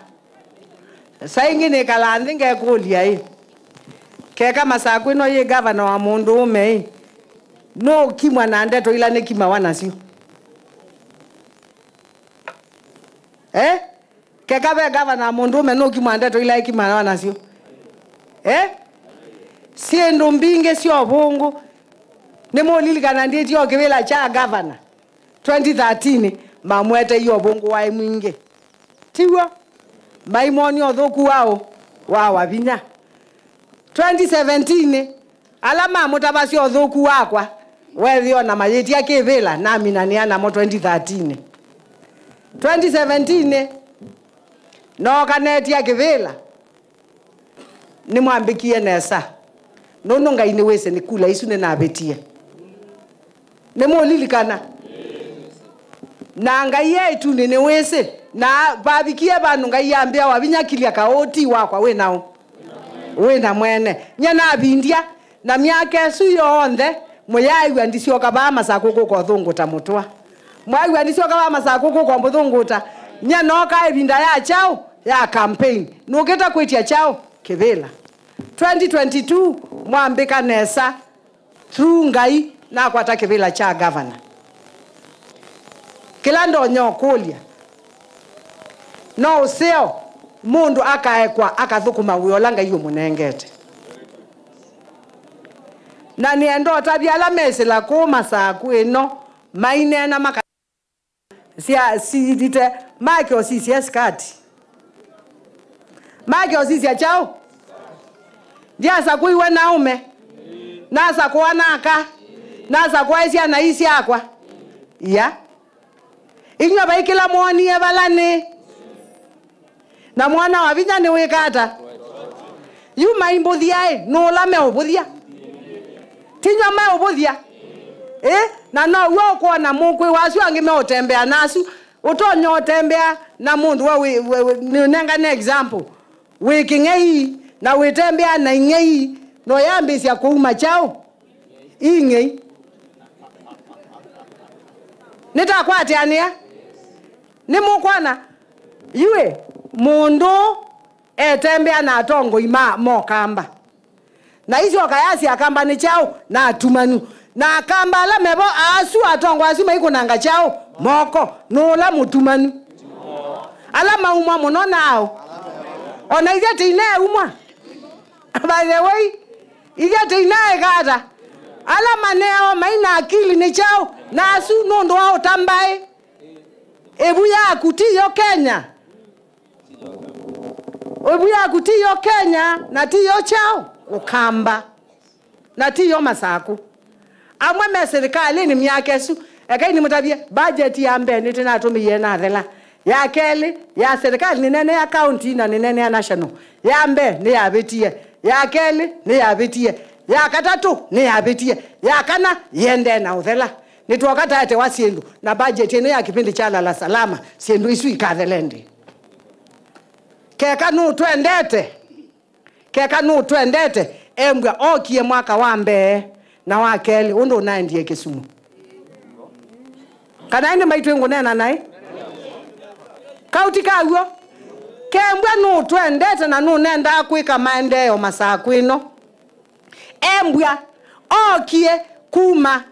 saa ingĩ nĩkalaa nthĩ ngekũlya ĩ, keka Masaku ĩno yĩ gavana wa mũndũũme ĩ, nũũkimwa na ndeto ila nĩkimawa nasyo? Eh? Keka ve gavana mũndũũme nũkimwa ndeto ila ĩkimawa nasyo? Eh? Syĩndũ mbingĩ sya ũvũngũ. Nĩmũlilikana ndĩtyo kĩvĩla kya gavana twenty thirteen, mamweteie ũvũngũ waĩ mwingĩ. Tiw'o? Maimwonia ũthũku wao wa Wavinya. Twenty seventeen, ala mamũtavasya ũthũku wakwa, weethĩa o na mayĩtya kĩvĩla, naminanĩa namo twenty thirteen. Twenty seventeen, nooka neetya kĩvĩla, nĩmwambĩkie nesa, nũndũ Ngai nĩwĩsĩ nĩ kula isu nĩnavĩtie. Nĩmũlilikana? Na Ngai e ĩtunĩ nĩwĩsĩ, na vavikie vandũ Ngai ambĩa, Wavinya, kilya kaũti wakwa wĩ naũ? Wĩ na mwene. Nyie navindya, na myaka ĩsu yonthe, mũyaaĩw'a ndisyoka vaa Masaku kũka ũthũngũta mũtũa. Mwaĩw'a ndisyoka vaa Masaku kũka ũmũthũngũta. Nyie nooka ĩvinda ya kyaũ? Ya campaign. Nũkĩte kwĩtya kyaũ? Kĩvĩla. Twenty twenty-two, mwambĩka nesa. Through Ngai, nakwata kĩvĩla kya gavana. Kĩla ndonya ũkũlya, no ũseo mũndũ akaekwa akathũkũma wĩa ũla Ngai ũmũnengete. Na nĩenda ũtavya ala mesĩla kũũ Masaku ĩno maineena maka- Sya, silite make ũsisye sikati. Make ũsisya kyaũ? Ndyasakũiwe na aũme? Nasakũa na aka? Nasakũa syana ii syakwa? Ia. Inyw'ĩ vai kĩla mwonie vala nĩ. Na mwana wa vinya nĩwĩka ata? Yu maimbũthya-ĩ, nũũla meũvũthya? Tinyw'o meũvũthya? Ĩ, na now'o ũkwona mũkwĩ wasu angĩ meũtembea nasu. Ũtonya ũtembea na mũndũ we wĩ, wĩ, wĩ, nĩnengane example. Wĩ kĩng'ei, na wĩtembea na ing'ei, na ũyambĩĩsya kũuma kyaũ? Ing'ei. Nĩtakwatĩanĩa? Nĩmũkwona? Yuĩ, mũndũ etembea na atongoi ma mokamba. Na isyoka yasya akamba nĩ kyaũ? Na atumanu. Na akamba ala mevo asu, atongoi asu maikũnanga kyaũ? Moko. Nũũla mũtumanu? Ala maumwa mũno nao. O na ithyĩ tĩineumwa. By the way, ithyĩ tĩinaeka ata? Ala maneao mai na akili nĩ kyaũ? Na asu nũndũ wa ũta mbaĩ. Ĩvu yaku ti yo Kenya. Ĩvu yaku ti yo Kenya, na ti yo kyaũ? Ũkamba. Na ti yo Masakũ. Amwe me silikalĩnĩ myaka ĩsu, ekai nĩmũtavye, budget ya mbee nĩtĩnatũmĩie nathela. Ya kelĩ, ya silikalĩ nĩ nene ya county na nĩ nene ya national. Ya mbee nĩyavĩtie. Ya kelĩ nĩyavĩtie. Ya katatũ nĩyavĩtie. Ya kana yĩendee na ũthela. Nĩtwoka taetewa syĩndũ, na budget ĩno ya kĩpindi kya Lala Salama, syĩndũ isu ikathele ndĩ? Keka nũtwendete. Keka nũtwendete, embw'a okie mwaka wa mbee na wa kelĩ, ũndũ ũnaendie Kisumu. Kana ĩndĩ maitũ ngũneena naĩ? Kau ti kaw'o? Kembw'a nũtwendete na nũnendaa kwĩka maendeeo Masakũ ĩno. Embw'a okie kuma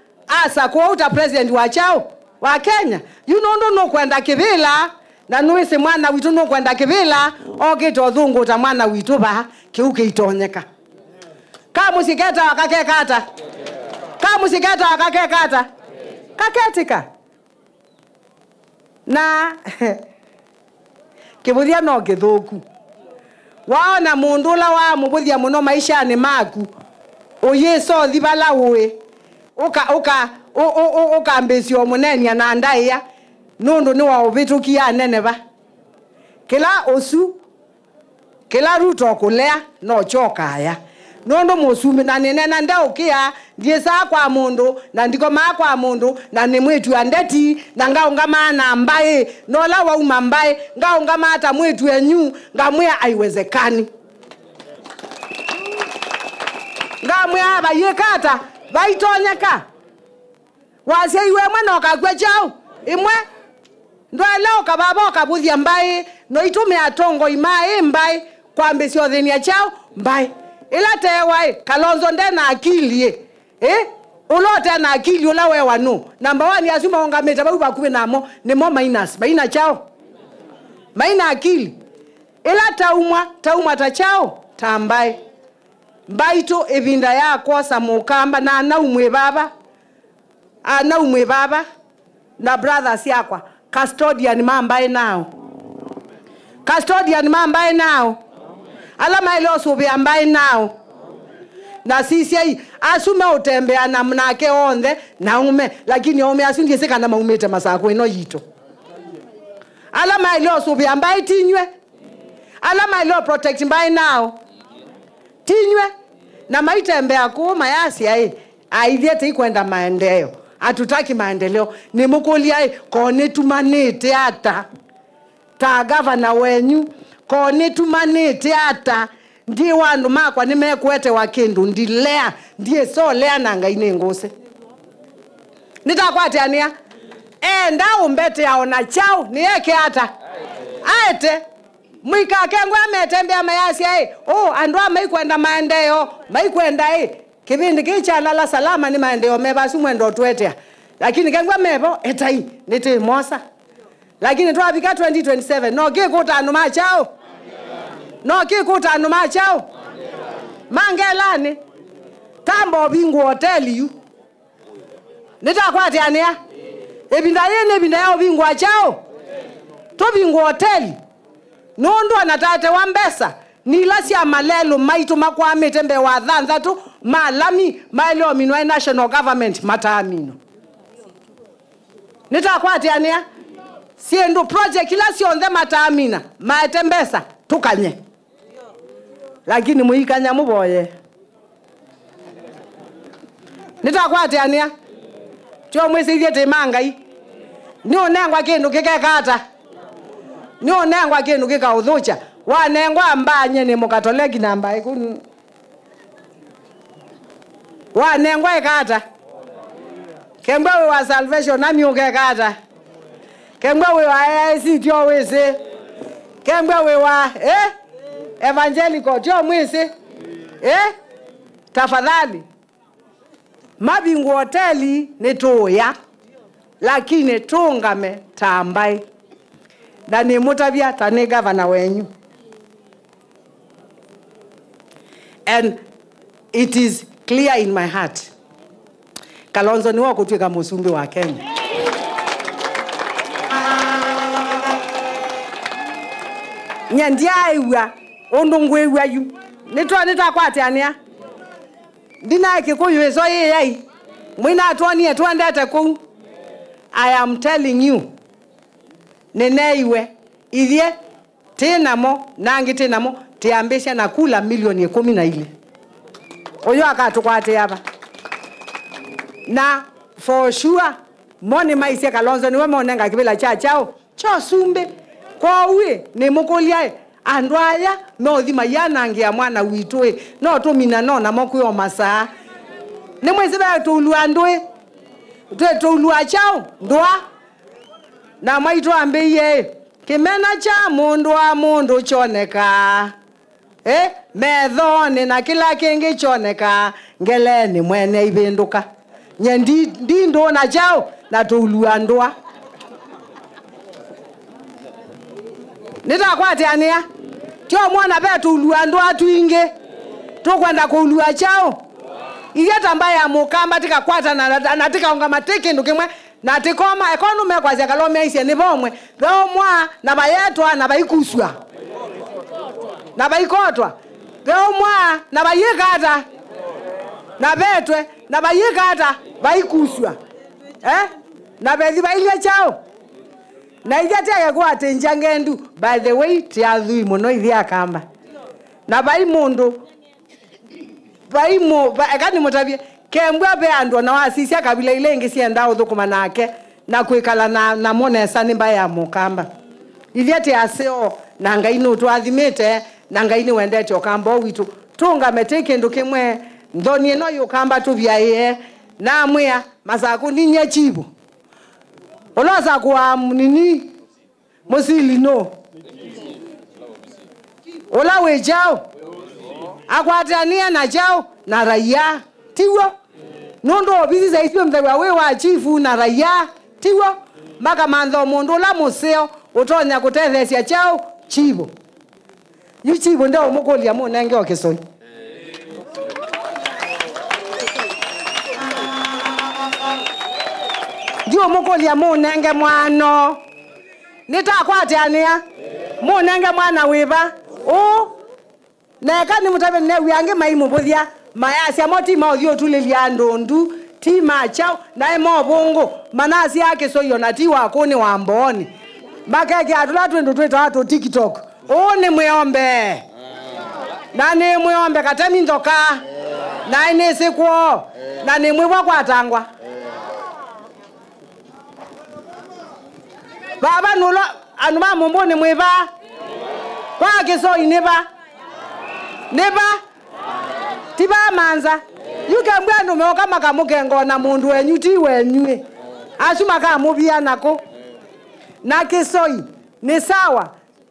Asa kũu ta president wa kyaũ? Wa Kenya. Yu nũndũ nũkwenda kĩvĩla, na nũĩsĩ mwana witũ nũkwenda kĩvĩla, okĩte ũthũngũta mwana witũ vaa, kĩu kĩitonyeka. Kamũsyĩ ketawa kakeka ata? Kamũsyĩ ketawa kakeka ata? Kaketĩka. Na kĩvũthya no kĩthũku. Waona mũndũ ũla waamũvũthya mũno maishanĩ maku, ũyĩsothi vala ũĩ, ũka, ũka, ũ-, ũ-, ũ-, ũkambĩĩsya ũmũneeny'a na ndaĩa, nũndũ nĩwaũvĩtũkie aneneva. Kĩla ũsu Kĩla Ruto ũkũlea, no kyo ũkaya. Nũndũ mũsumbĩ, na nĩneena ndeũkĩa, ndyĩsaa kwa mũndũ, na ndikomaa kwa mũndũ, na nĩ mwĩĩtu wa ndeti, na ngaũngamaa na mbaĩ, na ũla wauma mbaĩ, ngaũngamaa ta mwĩĩtu wenyu, ngamwĩa, "Haiwezekani." Ngamwĩa, "Vaiĩka ata? Vaitonyeka." Wasyaiwe ĩmwe na ũkakw'a kyaũ? Ĩmwe. Ndwaĩle ũka vava ũkavũthya mbaĩ, no itũmĩa atongoi ma ĩ mbaĩ kwambĩsya ũthĩny'a kyaũ? Mbaĩ. Ĩla teewa-ĩ, Kalonzo nde na akili-ĩ. Ĩ? Ũla ũte na akili ũla wewa nũ? Namba one asu maũngamĩte vau vakuvĩ namo, nĩmo minus. Maina kyaũ? Maina akili. Ĩla taumwa, taumwa ta kyaũ? Ta mbaĩ. Mbaitũ ĩvinda ya kwosa mũkamba na anau mwĩ vava. Anau mwĩ vava na brothers syakwa, custodian ma mbaĩ nao. Custodian ma mbaĩ nao. Ala maĩle ũsũvĩa mbaĩ nao. Na sisyai, asu meũtembea na nake onthe na aũme, lakini aũme asu ndyĩsĩ kana maumĩte Masakũ ĩno yitũ. Ala maĩle ũsũvĩa mbaĩ ti inyw'ĩ. Ala maĩle protect mbaĩ nao. Ti inyw'ĩ. Na maitembea kũu mayasya-ĩ, "Aithyĩ tũikwenda maendeeo. Hatutaki maendeleo." Nĩmũkũlya-ĩ, "Ko nĩtumanĩte ata? Ta gavana wenyu, ko nĩtumanĩte ata? Ndi wa andũ makwa nĩmekũetewa kĩndũ, ndilea, ndyĩsolea na Ngai nĩ ngũsĩ." Nĩtakwatĩanĩa? Enda ũmbetea ona kyaũ, nĩeke ata? Aete. Mũikakengwe ametembea mayasya-ĩ, "Ũ, andũ aa maikwenda maendeeo, maikwenda-ĩ, kĩvĩndĩ kĩĩ kya Lala Salama nĩ maendeeo meva asu mwenda ũtũetea?" Lakini kengwe mevo, etai, nĩtwĩmosa. Lakini twavika twenty twenty-seven, no kĩkũta andũ ma kyaũ? No kĩkũta andũ ma kyaũ? Ma Ngelanĩ. Tamba ũvingũa oteli yu. Nĩtakwatĩanĩa? Ĩvinda yĩĩ nĩ ĩvinda ya ũvingũa kyaũ? Tũvingũa oteli. Nũndũ ona taetewa mbesa, Nĩ ila sya malelũ maitũ makwamĩte mbee wa thanthatũ ma lami maĩle ũminwa nĩ national government mataaminwa. Nĩtakwatĩanĩa syĩndũ, project ila syonthe mataamina, maete mbesa tũkanye. Lakini mũikanya mũvoye. Nĩtakwatĩanĩa. Tyo mwĩsĩithye tĩ ma Ngai. Nĩũnengwa kĩndũ kĩkeka ata? Nĩũnengwa kĩndũ kĩkaũthũkya. Wanengwa mbanye nĩ Mũkatoleki na mbaĩ kũu. Wanengwa eka ata? Kembwa wĩ wa Salvation Army ũkeka ata? Kembwa wĩ wa A I C tyo wĩsĩ? Kembwa wĩ wa, eh? Evangelical tyo mwĩsĩ? Eh? Tafadhali. Mavingũ hoteli nĩtũũya, lakini tũũngame ta mbaĩ. Na nĩmũtavya ta nĩ gavana wenyu. And it is clear in my heart. Kalonzo nĩwe ũkũtw'ĩka mũsumbĩ wa Kenya. Nye ndyaaĩw'a ũndũ ngwĩw'a yu. Nĩtwa-, nĩtakwatĩanĩa. Ndinaĩ Kĩkũyũ ĩso yĩyai. Mwĩnatwonie twendete kũu. I am telling you. Nĩneeiwe. Ithyĩ tĩ namo, na angĩ tĩ namo, tĩambĩsya na kula milioni ĩkũmi na ilĩ. Ũyũ akatũkwatĩa va? Na for sure, mo nĩmaisye Kalonzo nĩwe maũnenga kĩvĩla kya kyaũ? Kya ũsumbĩ. Kwoou-ĩ, nĩmũkũlya-ĩ, andũ aya meũthi maianangĩa mwana witũ-ĩ, no tũmina no namo kwĩ o masaa? Nĩmwĩsĩ ve tũulua ndũĩ? Twĩ tũulua kyaũ? Ndũa. Na mwaitũ ambĩie-ĩ, Kĩmena kya mũndũ wa mũndũ kyonekaa, eh, methoonĩ, na kĩla kĩngĩ kyonekaa ngeleenĩ mwene ivĩndũka. Nye ndi, ndi ndũũ na kyaũ na tũulua ndũa. Nĩtakwatĩanĩa. Tyo mwona ve tũulua ndũa twingĩ. Tũkwenda kũulua kyaũ? Ithyĩ ta mbaĩ ya Mũkamba tĩkakwatana na, na tĩkaũngama tĩ kĩndũ kĩmwe. Na tĩkoma, eko nũmekwasya kalomeisye nĩ vomwe, veomwa, na vayetwa, na vaikusw'a, na vaikotwa, veomwa, na vayĩka ata, na vetwe, na vayĩka ata, vaikusw'a, eh? Na vethi vailye kyaũ? Na ithyĩ tĩake kũatĩngya ngendu, by the way, tĩ athui mũno ithyĩ Akamba. Na vai mũndũ Vai mũ-, va-, eka nĩmũtavye, kembwa ve andũ ona wasisya kavila ila ingĩ syendaa ũthũkũma nake na kwĩkala na, namo nesa nĩ mbaĩ ya Mũkamba. Ithyĩ tĩ aseo, na Ngai nũtũathimĩte, na Ngai nĩwendete Ũkamba ũũ witũ. Tũũngame twĩ kĩndũ kĩmwe, nthoni ĩno yĩ Ũkamba tũvyaĩe. Namwĩa, Masakũ ninyie chivu. Ũla ũsakũaa nini. Mũsili nũ? Ũla wĩ kyaũ? Akwatĩanĩa na kyaũ? Na raia. Tiw'o? Nũndũ ovisi syaisyo mthew'a wĩ wa chifu na raia. Tiw'o? Makamantha o mũndũ ũla mũseo ũtonya kũtetheesya kyaũ? Chifu. Yu chifu ndeũmũkũlya mũnenge o kĩsoi. Ndiũmũkũlya mũnenge mwano. Nĩtakwatĩanĩa. Mũnenge mwana wĩva? Ũũ. Na eka nĩmũtavye nĩneew'a angĩ maimũvũthya, mayasya mo ti ma ũthiĩ ũtulĩlya andũ ndu, ti ma kyaũ, naĩ ma ũvũngũ, manasyaa kĩsoi o na ti wa kũũ nĩ wa mboonĩ. Makekĩa tũla twĩndũ twĩtawa tũ TikTok. Ũũ nĩ mwĩombe. Na nĩ mwĩombe katemi nthoka. Naĩ nĩsĩ kwoo. Na nĩ mwĩw'a kwatangwa. Vava nũla andũ ma mũmbũnĩ mwĩ va? Kwa kĩsoi nĩ va? Nĩ va? Ti va manza? Yu kembwa andũ meũka makamũkenga o na mũndũ wenyu ti wenyuĩ. Asu makamũvia nakũ? Na kĩsoi nĩ sawa.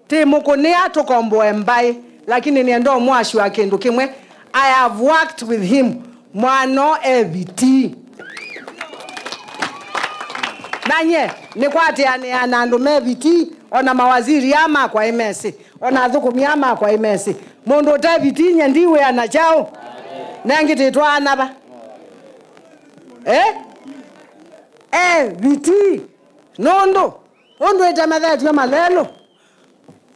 Tĩmũkũnĩa tũkomboe mbaĩ, lakini nĩenda ũmwasua kĩndũ kĩmwe. I have worked with him. Mwanoo e vitii. Na nye nĩkwatĩanĩaa na andũ me vitii, o na mawaziri aa makwa ĩmesĩ, o na athũkũmi aa makwa ĩmesĩ. Mũndũ ũte vitii nye ndiwĩa na kyaũ? Nengĩ tĩtwaana va? Eh? E vitii. Nũndũ ũndũ ĩtemethetw'e malelũ.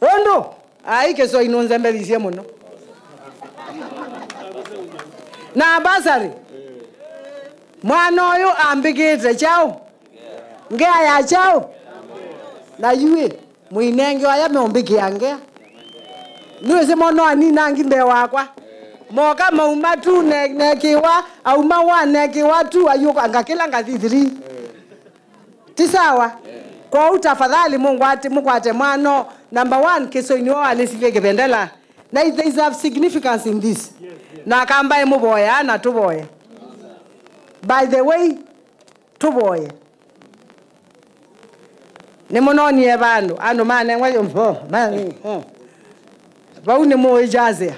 Ũndũ Ai, Kĩsoi nũnzembethisye mũno. Na basarĩ, mwana ũyũ ambĩkĩte kyaũ? Ngea ya kyaũ? Na yuĩ, mũinenge aya meũmbĩkĩa ngea. Nĩwĩsĩ mono aninangi mbee wakwa. Moka mauma tu ne-, nekĩwa, auma wa nekĩwa tu, ayũka ngakĩla ngathi three. Ti sawa? Kwoou tafadhali mũngwate, mũkwate mwana. Number one, Kĩsoi nĩwe walĩsilye kĩvendela. Na it is a significance in this. Na Akambaĩ mũvoya na tũvoye. By the way, tũvoye. Nĩmũnonie vandũ, andũ manengwa yo, oh, mani, oh. Vau nĩ mũĩjazĩa.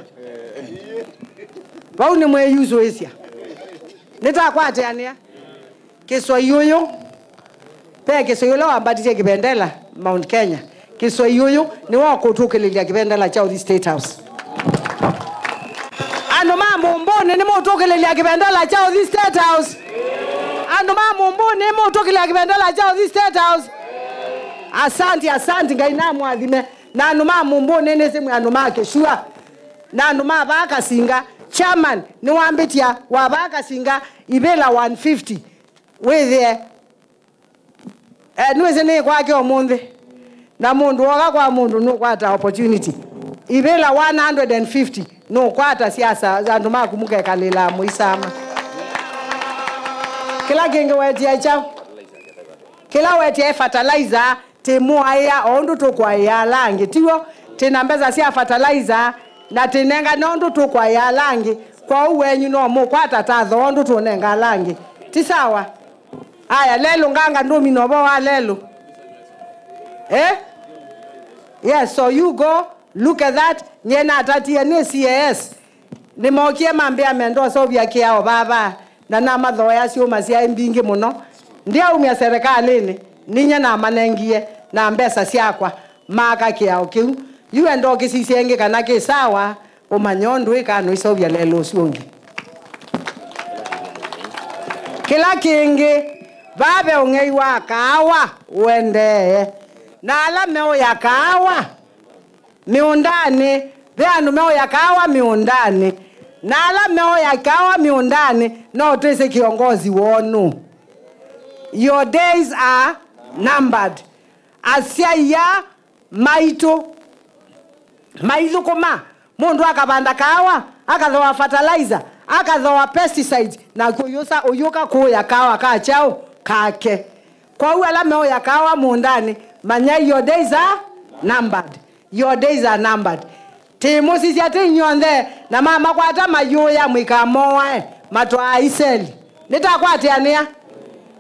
Vau nĩ mwĩyusũĩsya. Nĩtakwateanĩa. Kĩsoi ũyũ, ve Kĩsoi ũla wambatisye kĩvendela Mount Kenya. Kĩsoi ũyũ nĩwe ũkũtũkĩlĩlya kĩvendela kya ũthi State House. Andũ ma Mũmbũnĩ nĩmũtũkĩlĩlya kĩvendela kya ũthi State House. Andũ ma Mũmbũnĩ nĩmũtũkĩlĩlya kĩvendela kya ũthi State House. Asanti, asanti, Ngai namwathime. Na andũ ma Mũmbũnĩ nĩsĩ mwĩ andũ ma kĩsua. Na andũ ma vaa Kasinga. Chairman, nĩwambĩtya wa vaa Kasinga, ivĩla one fifty. Wĩthĩe. Eh, nĩwĩsĩ nĩ kwake ũmũnthĩ. Na mũndũ woka kwa mũndũ nũkwata opportunity. Ivĩla one hundred and fifty, nũkwata siasa, andũ maku mũkekalĩla mũisama. Kĩla kĩngĩ wetie kyaũ? Kĩla wetie fertilizer, tĩmũaĩa o ũndũ tũkwaĩa ala angĩ, tiw'o? Tĩ na mbesa sya fertilizer, na tĩnengane ũndũ tũkwaĩa ala angĩ. Kwoou wenyu no mũkwata tatho o ũndũ tũnenga ala angĩ. Ti sawa? Aya, lelũ nganga ndũmina ũvoo wa lelũ. Eh? Yes, so you go, look at that. Nyie natatie nĩ C A S. Nĩmookie mambĩa mendoseũvya kĩao vava, na namathoea syũma syaĩ mbingĩ mũno. Ndyaumya serikalĩnĩ, ninyie namanengie na mbesa syakwa, maaka kĩao kĩu. Yu enda ũkĩsisye ĩngĩ kana kĩ sawa, ũmanye ũndũ ĩka nũiseũvya lelũ ũsu ũngĩ. Kĩla kĩngĩ, vaa ve ũng'ei wa kaawa ũendee, na ala meũya kaawa mĩũndanĩ, ve andũ meũya kaawa mĩũndanĩ, na ala meũya kaawa mĩũndanĩ, no twĩsĩ kĩongozi woo nũũ. Your days are numbered. Asyai aa maitũ maithũkũma, mũndũ akavanda kaawa, akathooa fertilizer, akathooa pesticides, naku ũyũsa, ũyũka kũũya kaawa ka kyaũ? Kake. Kwoou ala meũya kaawa mũũndanĩ, manyai, your days are numbered. Your days are numbered. Tĩmũsisya tĩ inyw'onthe, na mamakwata mayũya, mũikamoae, matwaa iseli. Nĩtakwatĩanĩa?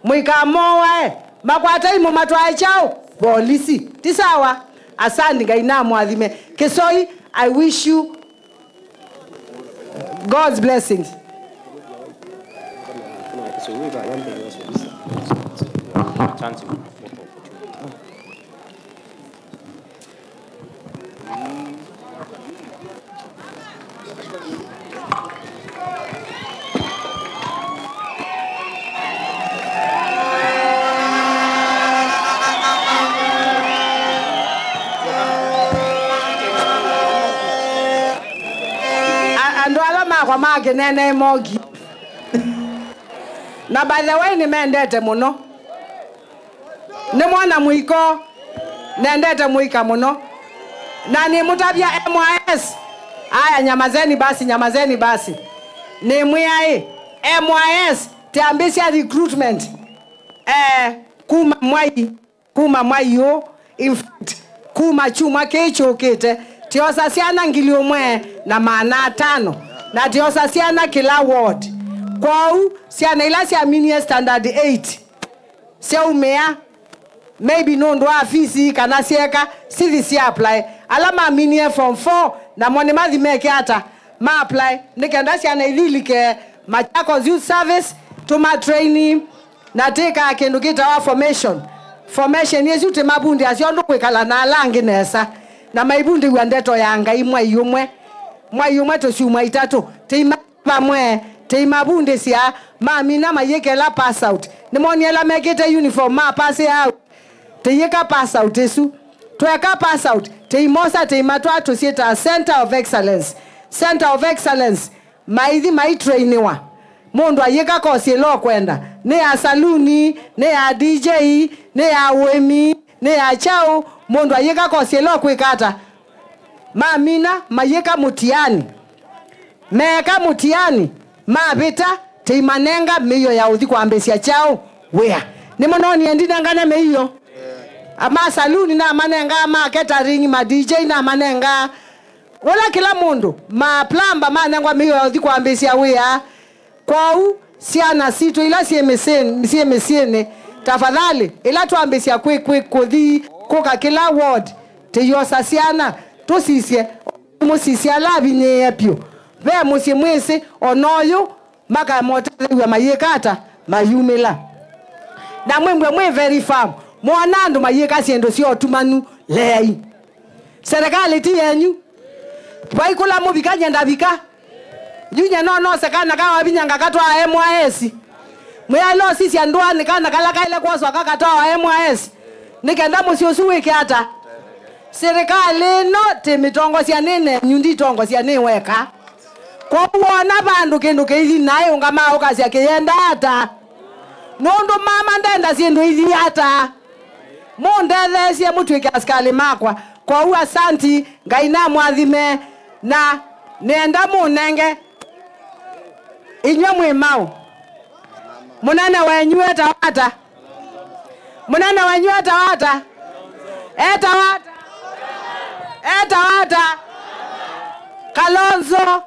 Mũikamoae, makwata imũ matwae kyaũ? Volisi. Ti sawa? Asandi, Ngai namwathime. Kĩsoi, I wish you God's blessings. A-, andũ ala makwa ma kĩnene moki. Na by the way, nĩmendete mũno. Nĩmwona mũiko, nendete mũika mũno. Na nĩmũtavya M Y S. Aya, nyamazeni basi, nyamazeni basi. Nĩmwĩaĩ, M Y S, tĩambĩsya recruitment. Eh, kuma mwai, kuma mwai ũũ. In fact, kuma kyumwa kĩĩ kyũkĩte, tĩosa syana ngili ũmwe na maana atano. Na tĩosa syana kĩla ward. Kwoou, syana ila syaminie standard eight, syaumĩa, maybe nũndũ wa fees kana syeka, sithi si apply. Ala maminie form four, namo nĩmathi meke ata? Ma apply, nĩ kenda syana ithi ilike Machakos Youth Service, tũma train, na twĩkaa kĩndũ kĩtawa formation. Formation ĩsu tĩmavundĩasya ũndũ kwĩkala na ala angĩ nesa, na maivundĩw'a ndeto ya Ngai mwai ũmwe, mwai ũmwe tũsyumwa itatũ, tĩima vamwe, tĩimavundĩsya, mamina mayĩkela pass out. Nĩmonie ala mekĩte uniform ma pass out. Tĩyĩka pass out ĩsu. Tweka pass out, tĩimosa, tĩimatwaa, tũsyĩtaa Center of Excellence. Center of Excellence, maithi maitrainiwa. Mũndũ ayĩka kosi ĩla ũkwenda. Nĩ ya saluni, nĩ ya D J, nĩ ya ũĩmi, nĩ ya kyaũ. Mũndũ ayĩka kosi ĩla ũkwĩka ata? Mamina, mayĩka mũtiani. Meeka mũtiani, mavĩta, tĩimanenga mĩio ya ũthi kwambĩĩsya kyaũ? Wĩa. Nĩmũnonie ndinengane mĩio? Ama saluni namanenga, ma catering, ma D J namanenga. Ũla kĩla mũndũ, ma plumber manengwa mĩio ya ũthi kwambĩĩsya wĩa. Kwoou, syana sitũ ila syĩ mĩsyĩ-, syĩ mĩsyĩnĩ, tafadhali, ĩla twambĩĩsya kwĩ, kwĩ, kũthi kũka kĩla ward, tĩiosa syana, tũsisye, mũsisye ala avinyĩĩe vyũ. Ve mũsyĩ mwĩsĩ, o na ũyũ, makamotetheew'a mayĩka ata, mayumĩla. Na mwĩmbwe mwĩ very firm, mwoona andũ mayĩka syĩndũ sya ũtumanu, leai. Serikali ti yenyu. Vai kũla mũvika, nye ndavika. Yu nye no nose kana ka wavinya ngakatwaa M Y S. Mwĩaĩle ũsisya ndũanĩ kana kala kaĩle kwoswa kakatwawa M Y S. Nĩ kenda mũsyĩ ũsu wĩke ata? Serikali ĩno tĩmĩtongosya nĩ nenyu, nditongosya nĩ weka. Kwoou woona vandũ kĩndũ kĩithi naĩ ũngama ũkasya kĩyenda ata? Nũndũ mama ndenda syĩndũ ithi ata? Mũndetheesye mũtw'ĩke asikalĩ makwa. Kwoou asanti, Ngai namwathime, na nĩenda mũnenge inyw'ĩ mwĩ maũ. Mũnene wenyu etawa ata? Mũnene wenyu etawa ata? Etawa ata? Etawa ata? Kalonzo.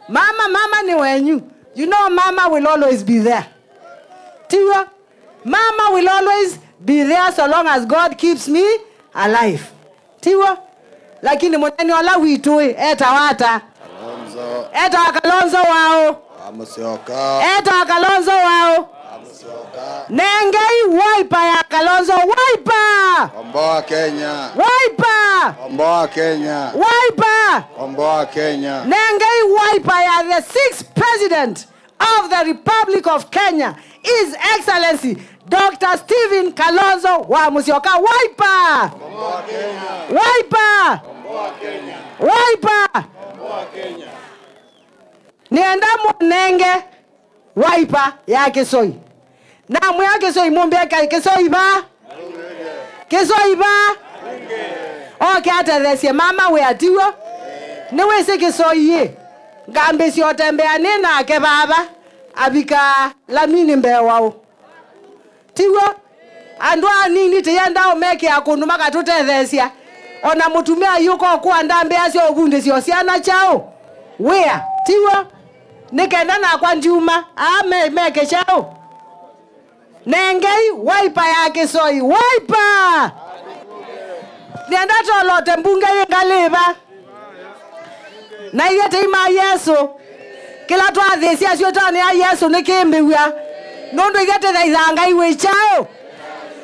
Mama, mama nĩ wenyu. You know mama will always be there. Tiw'o? Mama will always be there so long as God keeps me alive. Tiw'o? Lakini mũnene ũla witũ ĩ, etawa ata? Kalonzo. Etawa Kalonzo waũ? Wa Musyoka. Etawa Kalonzo waũ? Wa Musyoka. Nengei Wiper ya Kalonzo. Wiper! Komboa Kenya. Wiper! Komboa Kenya. Wiper! Komboa Kenya. Nengei Wiper ya the sixth president of the Republic of Kenya, His Excellency Doctor Stephen Kalonzo wa Musyoka. Wiper! Wiper! Wiper! Nĩenda mũnenge Wiper ya Kĩsoi. Namwĩa Kĩsoi mũmbĩa kaĩ Kĩsoi va? Kĩsoi va? Oke atetheesye mama wĩa tiw'o? Nĩwĩsĩ Kĩsoi ĩ? Ngambĩsya ũtembea nĩ nake vava, avikaa lamini mbee waũ? Tiw'o? Andũ anini tĩyendaa ũmekĩa kũndũ makatũtetheesya. O na mũtumĩa ayũka ũkũa ndambĩasya ũvundĩsya o syana kyaũ? Wĩa. Tiw'o? Nĩ kenda nakwa ndiuma aa me-, meke kyaũ? Nengei Wiper ya Kĩsoi. Wiper! Nĩenda tolote mbunge yĩ ngalĩva. Na ithyĩ tĩima Yesũ. Kĩla twathĩsya syĩtwanĩ ya Yesũ nĩkĩmbĩw'a. Nũndũ ithyĩ tĩthaithaa Ngai wĩ kyaũ?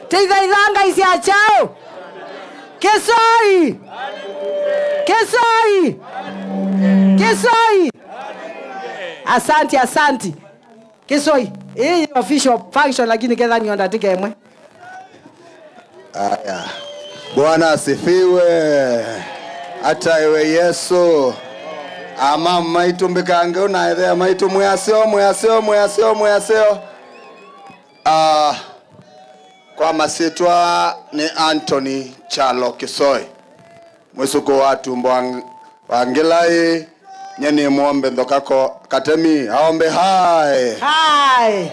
Tĩithaithaa ngai sya kyaũ? Kĩsoi! Kĩsoi! Kĩsoi! Asanti, asanti. Kĩsoi, ĩĩ yĩ official function, lakini ketha nĩo ndatĩka ĩmwe. Aya. Bwana asifiwe. Ataĩwe Yesũ. Amama maitũ mbikange ũnaethea maitũ mwĩaseo, mwĩaseo, mwĩaseo, mwĩaseo. Ah, kwa masyĩtwa nĩ Anthony Kyalo Kĩsoi. Mwĩsũkũ wa Tumbo wa Ng-, wa Ngĩlaĩ, nye nĩ mũombe nthokako katemi, aombe hai. Hai.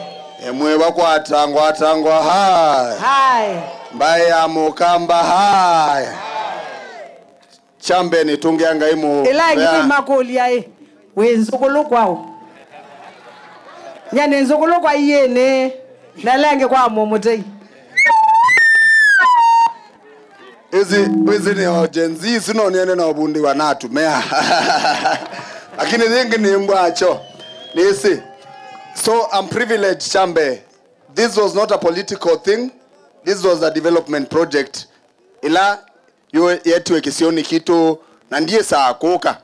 Emwĩva kwa atangwa, atangwa hai. Hai. Mbaĩ ya Mũkamba hai. Kya mbee nĩtũngĩa Ngai mũ-, ĩla ĩngĩ vea. Nĩmakũlya ĩ, wĩ nzũkũlũ kwaũ? Nye nĩ nzũkũlũ kwa iĩnĩ, na ĩla ĩngĩ kwa mũmũtei. Ĩsi, ĩsi nĩ o Gen Z, ĩsu no nĩene na ũvundĩwa na atumĩa. Lakini yĩngĩ nĩ mbwacho. Nĩsĩ. So I'm privileged, kya mbee. This was not a political thing. This was a development project. Ĩla yu-, yetiwe kĩsionĩ kitũ, na ndyĩsaa kũka.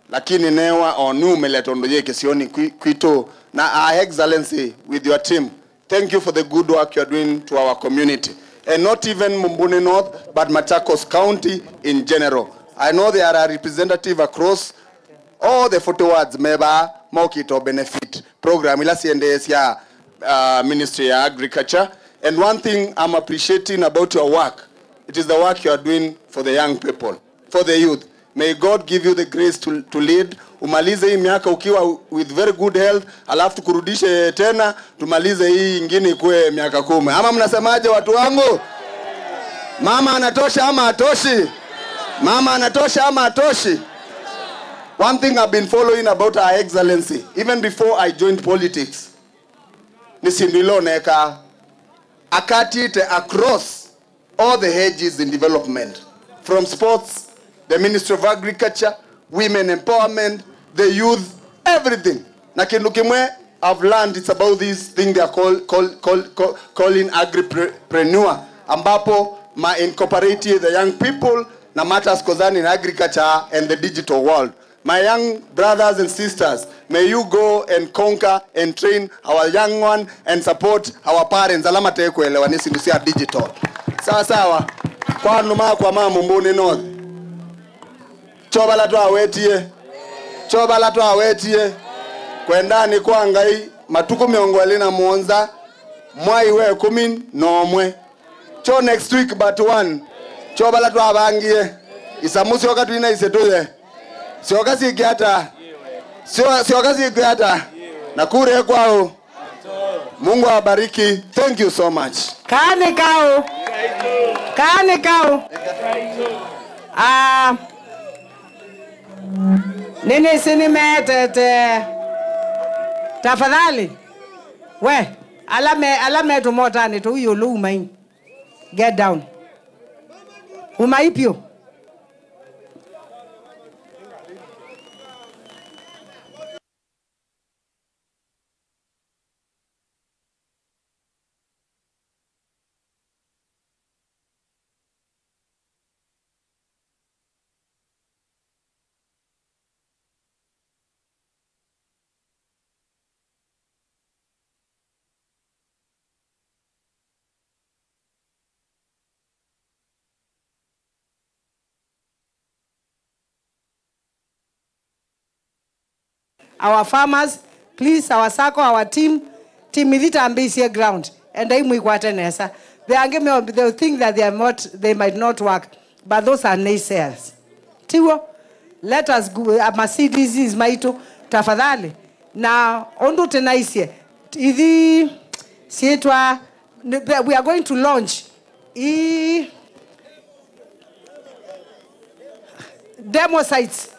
Lakini newa o numĩle tondũ yĩ kĩsionĩ kwi-, kwitũ. Na Her Excellency with your team, thank you for the good work you are doing to our community. and not even Mumbuni North, but Machakos County in general. I know there are representative across all the forty wards me vaa mokĩte benefit program ila siendee sya, uh, Ministry ya Agriculture. And one thing I'm appreciating about your work, it is the work you are doing for the young people, for the youth. May God give you the grace to, to lead. Umalize hii miaka ukiwa with very good health, alafu tukurudishe tena, tumalize hii ingine ikuwe miaka kumi. Ama mnasemaje, watu wangu? Mama anatosha ama hatoshi? Mama anatosha ama hatoshi? One thing I've been following about Her Excellency, even before I joined politics, nĩ syĩndũ ila onekaa akatĩte across all the hedges in development, from sports, the Ministry of Agriculture, women empowerment, the youth, everything. Na kĩndũ kĩmwe I've learned, it's about this thing they are call, call, call, call, calling agripreneur, ambapo ma incorporate the young people na matters concerning agriculture and the digital world. My young brothers and sisters, may you go and conquer and train our young one and support our parents ala matekuelewa nĩ syĩndũ sya digital. Sawa sawa. Kwa andũ makwa ma Mumbuni North, kyo vala twawetie, kyo vala twawetie, kwendani kwa Ngai, matukũ mĩongo ĩlĩ na mũonza, mwai wa ĩkũmi na ũmwe. Kyo next week but one. Kyo vala twavangie. Isamu syoka twinaisye tũye. Syoka syĩke ata? Syo-, syoka syĩke ata? Na kura ĩ kwaũ? Mungu awabariki. Thank you so much. Kaa nĩ kaũ. Kaa nĩ kaũ. Ah, nĩnĩsĩ nĩmeetete. Tafadhali. We, ala me, ala me tũmotanĩ tũu ĩũlũ umai. Get down. Umai pyũ. Our farmers, please, our sacco, our team, team ithi tambĩĩsye ground, endai mwĩkwate nesa. The angĩ meo, they'll think that they are not, they might not work, but those are naysayers. Tiw'o? Let us go, uh, ma C D Cs maitũ, tafadhali. Na ũndũ tũnaisye, ithi syĩtwa, we are going to launch i demo sites.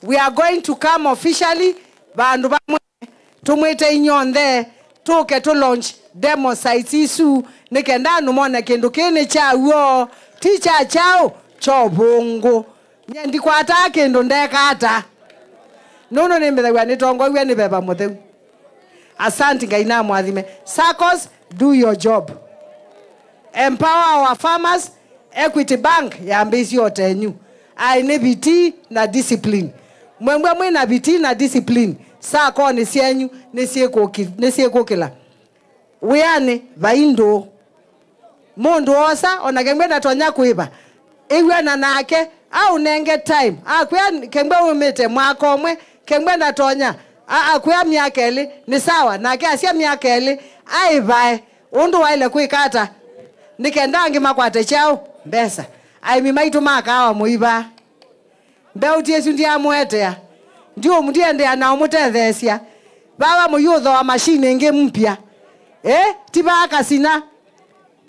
We are going to come officially, vandũ vamwe tũmwĩte inyonthe tũke tũ launch demo sites isu, nĩ kenda andũ mone kĩndũ kĩĩ nĩ kya w'o, ti kya kyaũ, kya ũvũngũ. Nyie ndikwataa kĩndũ ndeka ata, nũndũ nĩmbĩthaw'a nĩtongoew'e nĩ Veva Mũtheu. Asanti, Ngai namwathime. Saccos, do your job. Empower our farmers. Equity Bank yambĩĩsye o tenyu. Aĩ nĩ vitii na discipline. Mwembwa mwĩ na vitii na discipline, sakonĩ syenyu nĩsyĩkũki-, nĩsyĩkũkĩla. Wĩanĩ vai ndũũ. Mũndũ oosa, o na kengwe ndatonya kũĩva. Ĩw'ana nake, aũnenge time. Akwĩa kengwe wumĩte mwaka ũmwe, kengwe ndatonya. A-, akwĩa myaka ĩlĩ, nĩ sawa. Nake asya myaka ĩlĩ, aĩvae. Ũndũ waĩle kwĩka ata nĩ kenda angĩ makwate kyaũ? Mbesa. Aĩmi maitũ ma kaawa mũivaa. Mbeũ ti ĩsu ndyamũetea. Ndiũ-, ndiendea na ũmũtetheesya. Vava mũyũthoa mashini ĩngĩ mpya. Ĩ, ti vaa kasina.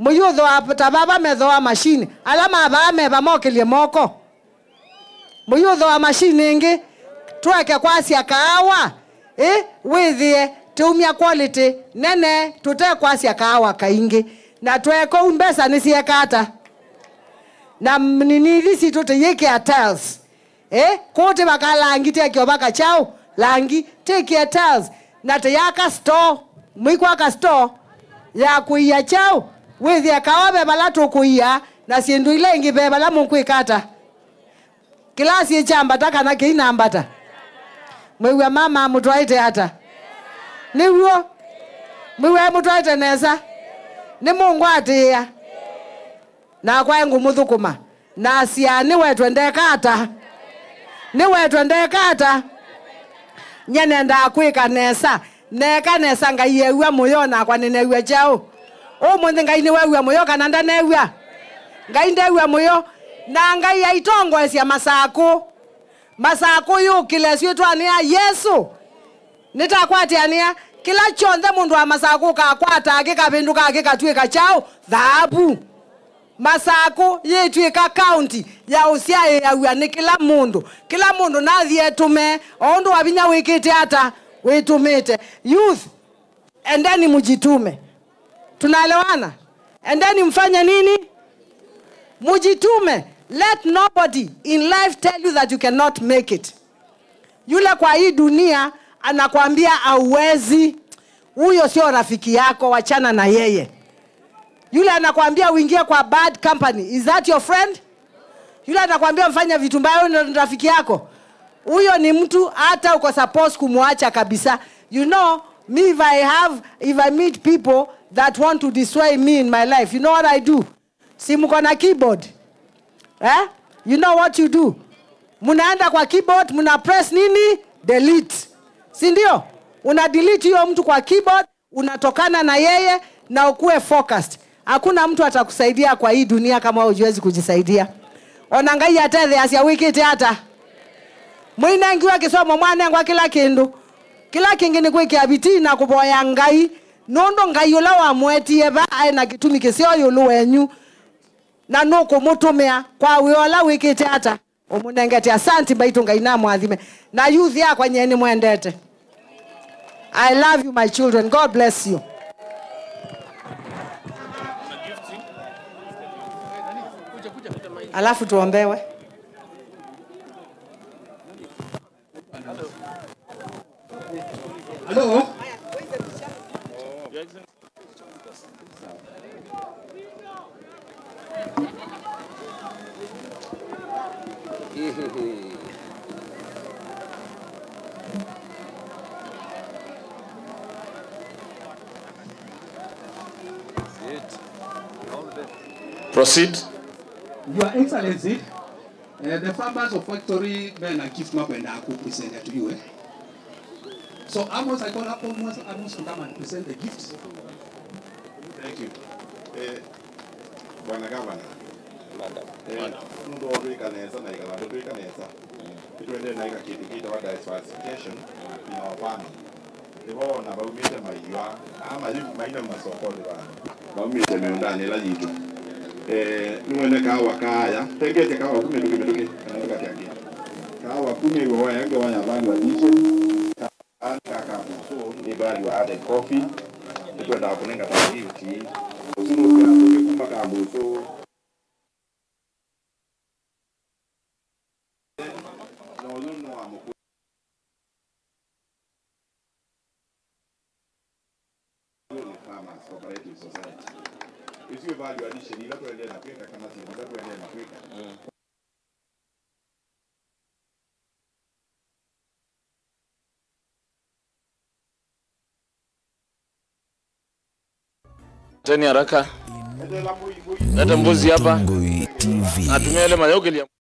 Mũyũthoa ta vava methoa mashini. Ala ma vaa meva mokĩlye moko. Mũyũthoa mashini ĩngĩ. Tũeke kwasya kaawa. Ĩ, wĩthĩe tũumya quality nene tũte kwasya kaawa kaingĩ. Na tũeka ũu mbesa nĩsyĩeka ata? Na nini ithi sitũ tĩyĩkĩa tiles. Eh, kũũ tĩvaka langi, tĩekĩa ũvaka kyaũ? Langi, tĩkĩe tiles, na tĩyaka store, mũikwaka store ya kũia kyaũ? Wĩthĩe kawa ve vala tũkũia, na syĩndũ ila ingĩ ve vala mũkwĩka ata? Kĩlasi ĩkyambata kana kĩinambata? Mwĩw'a mama mũtwaĩte ata? Nĩw'o? Mwĩw'a mũtwaĩte nesa? Nĩmũngwatĩĩa? Nakwa e ngũmũthũkũma. Nasya, nĩwetwe ndeka ata? Nĩwetwe ndeka ata? Nye nendaa kwĩka nesa. Neeka nesa, Ngai ew'a mũyo, nakwa nĩnew'a kyaũ? Ũmũnthĩ Ngai nĩwew'a mũyo kana ndanew'a? Ngai ndew'a mũyo. Na Ngai aitongoesya Masakũ. Masakũ yũkĩle syĩtwanĩ ya Yesũ. Nĩtakwatĩanĩa, kĩla kyonthe mũndũ wa Masakũ ũkakwata kĩkavĩndũka kĩkatw'ĩka kyaũ? Thaavu. Masakũ yĩtw'ĩka kaunti ya ũsyaĩaw'a nĩ kĩla mũndũ. Kĩla mũndũ nathi etũme, o ũndũ wa vinya wĩkĩte ata, wĩtũmĩte. Youth, endeni mjitume. Tunaelewana? Endeni mfanye nini? Mjitume. Let nobody in life tell you that you cannot make it. Yule kwa hii dunia anakwambia hauwezi, huyo sio rafiki yako, wachana na yeye. Yule anakwambia uingie kwa bad company, is that your friend? Yule anakwambia mfanya vitu mbaya, huyo ni rafiki yako? Huyo ni mtu hata uko supposed kumwacha kabisa. You know, me, if I have, if I meet people that want to destroy me in my life, you know what I do? Si mko na keyboard? Eh? You know what you do? Mnaenda kwa keyboard, mna press nini? Delete. Si ndio? Una delete hiyo mtu kwa keyboard, unatokana na yeye na ukuwe focused. Hakuna mtu atakusaidia kwa hii dunia kama wewe hujiwezi kujisaidia. Ona Ngai atetheasya wĩkĩte ata? Mũinengiwe kĩsomo, mwanengwa kĩla kĩndũ. Kĩla kĩngĩ nĩ kwĩkĩa vitii na kũvoya Ngai, nũndũ Ngai ũla wamũetie va aĩ na kĩtumi kĩseo ĩũlũ wenyu, na nũkũmũtũmĩa kwa wĩa ũla wĩkĩte ata? Ũmũnengete. Asanti mbaitũ, Ngai namwathime. Na youth yakwa nyie nĩmwendete. I love you, my children. God bless you. Alafu tuombewe. Hello? Proceed. Your Excellency, uh, the farmers of Factory men and kids makwenda ku present to you, eh? So Amos, I call up Amos, Amos to come and present the gifts. Thank you. Eh, Bwana Gavana. Madam. Eh, nũndũ wa twĩka nesa na ĩkala twĩka nesa. Nĩtũendee na ĩka kĩndũ kĩtawa diversification in our farming. Nĩvo ona vaumĩte maiwa, aa mathi maina masokonĩ vaa, vaumĩte mĩũndanĩ ĩla yitũ. Eh, nĩwene kaawa kaaya, tengetye kaawa ku mĩtũkĩ mĩtũkĩ, kana tũkatĩ angĩ. Kaawa ku nĩ woya ngewa ya value addition. Aa nĩ ka kamũsũ, nĩ value added coffee. Nĩtwendaa kũnenga ta gift. Ũsu nũkwĩa kũkĩ kuma kamũsũ. Na ũyũ nĩ wa mũkũyũ. Ũyũ nĩ Farmers Cooperative Society. Ĩsu nĩ value addition ila tũendee na kwĩka kana syĩndũ ila tũendee na kwĩka. Mm. Teni haraka. Leta mbuzi hapa. Ngui T V. Atumia yale mayokeli ya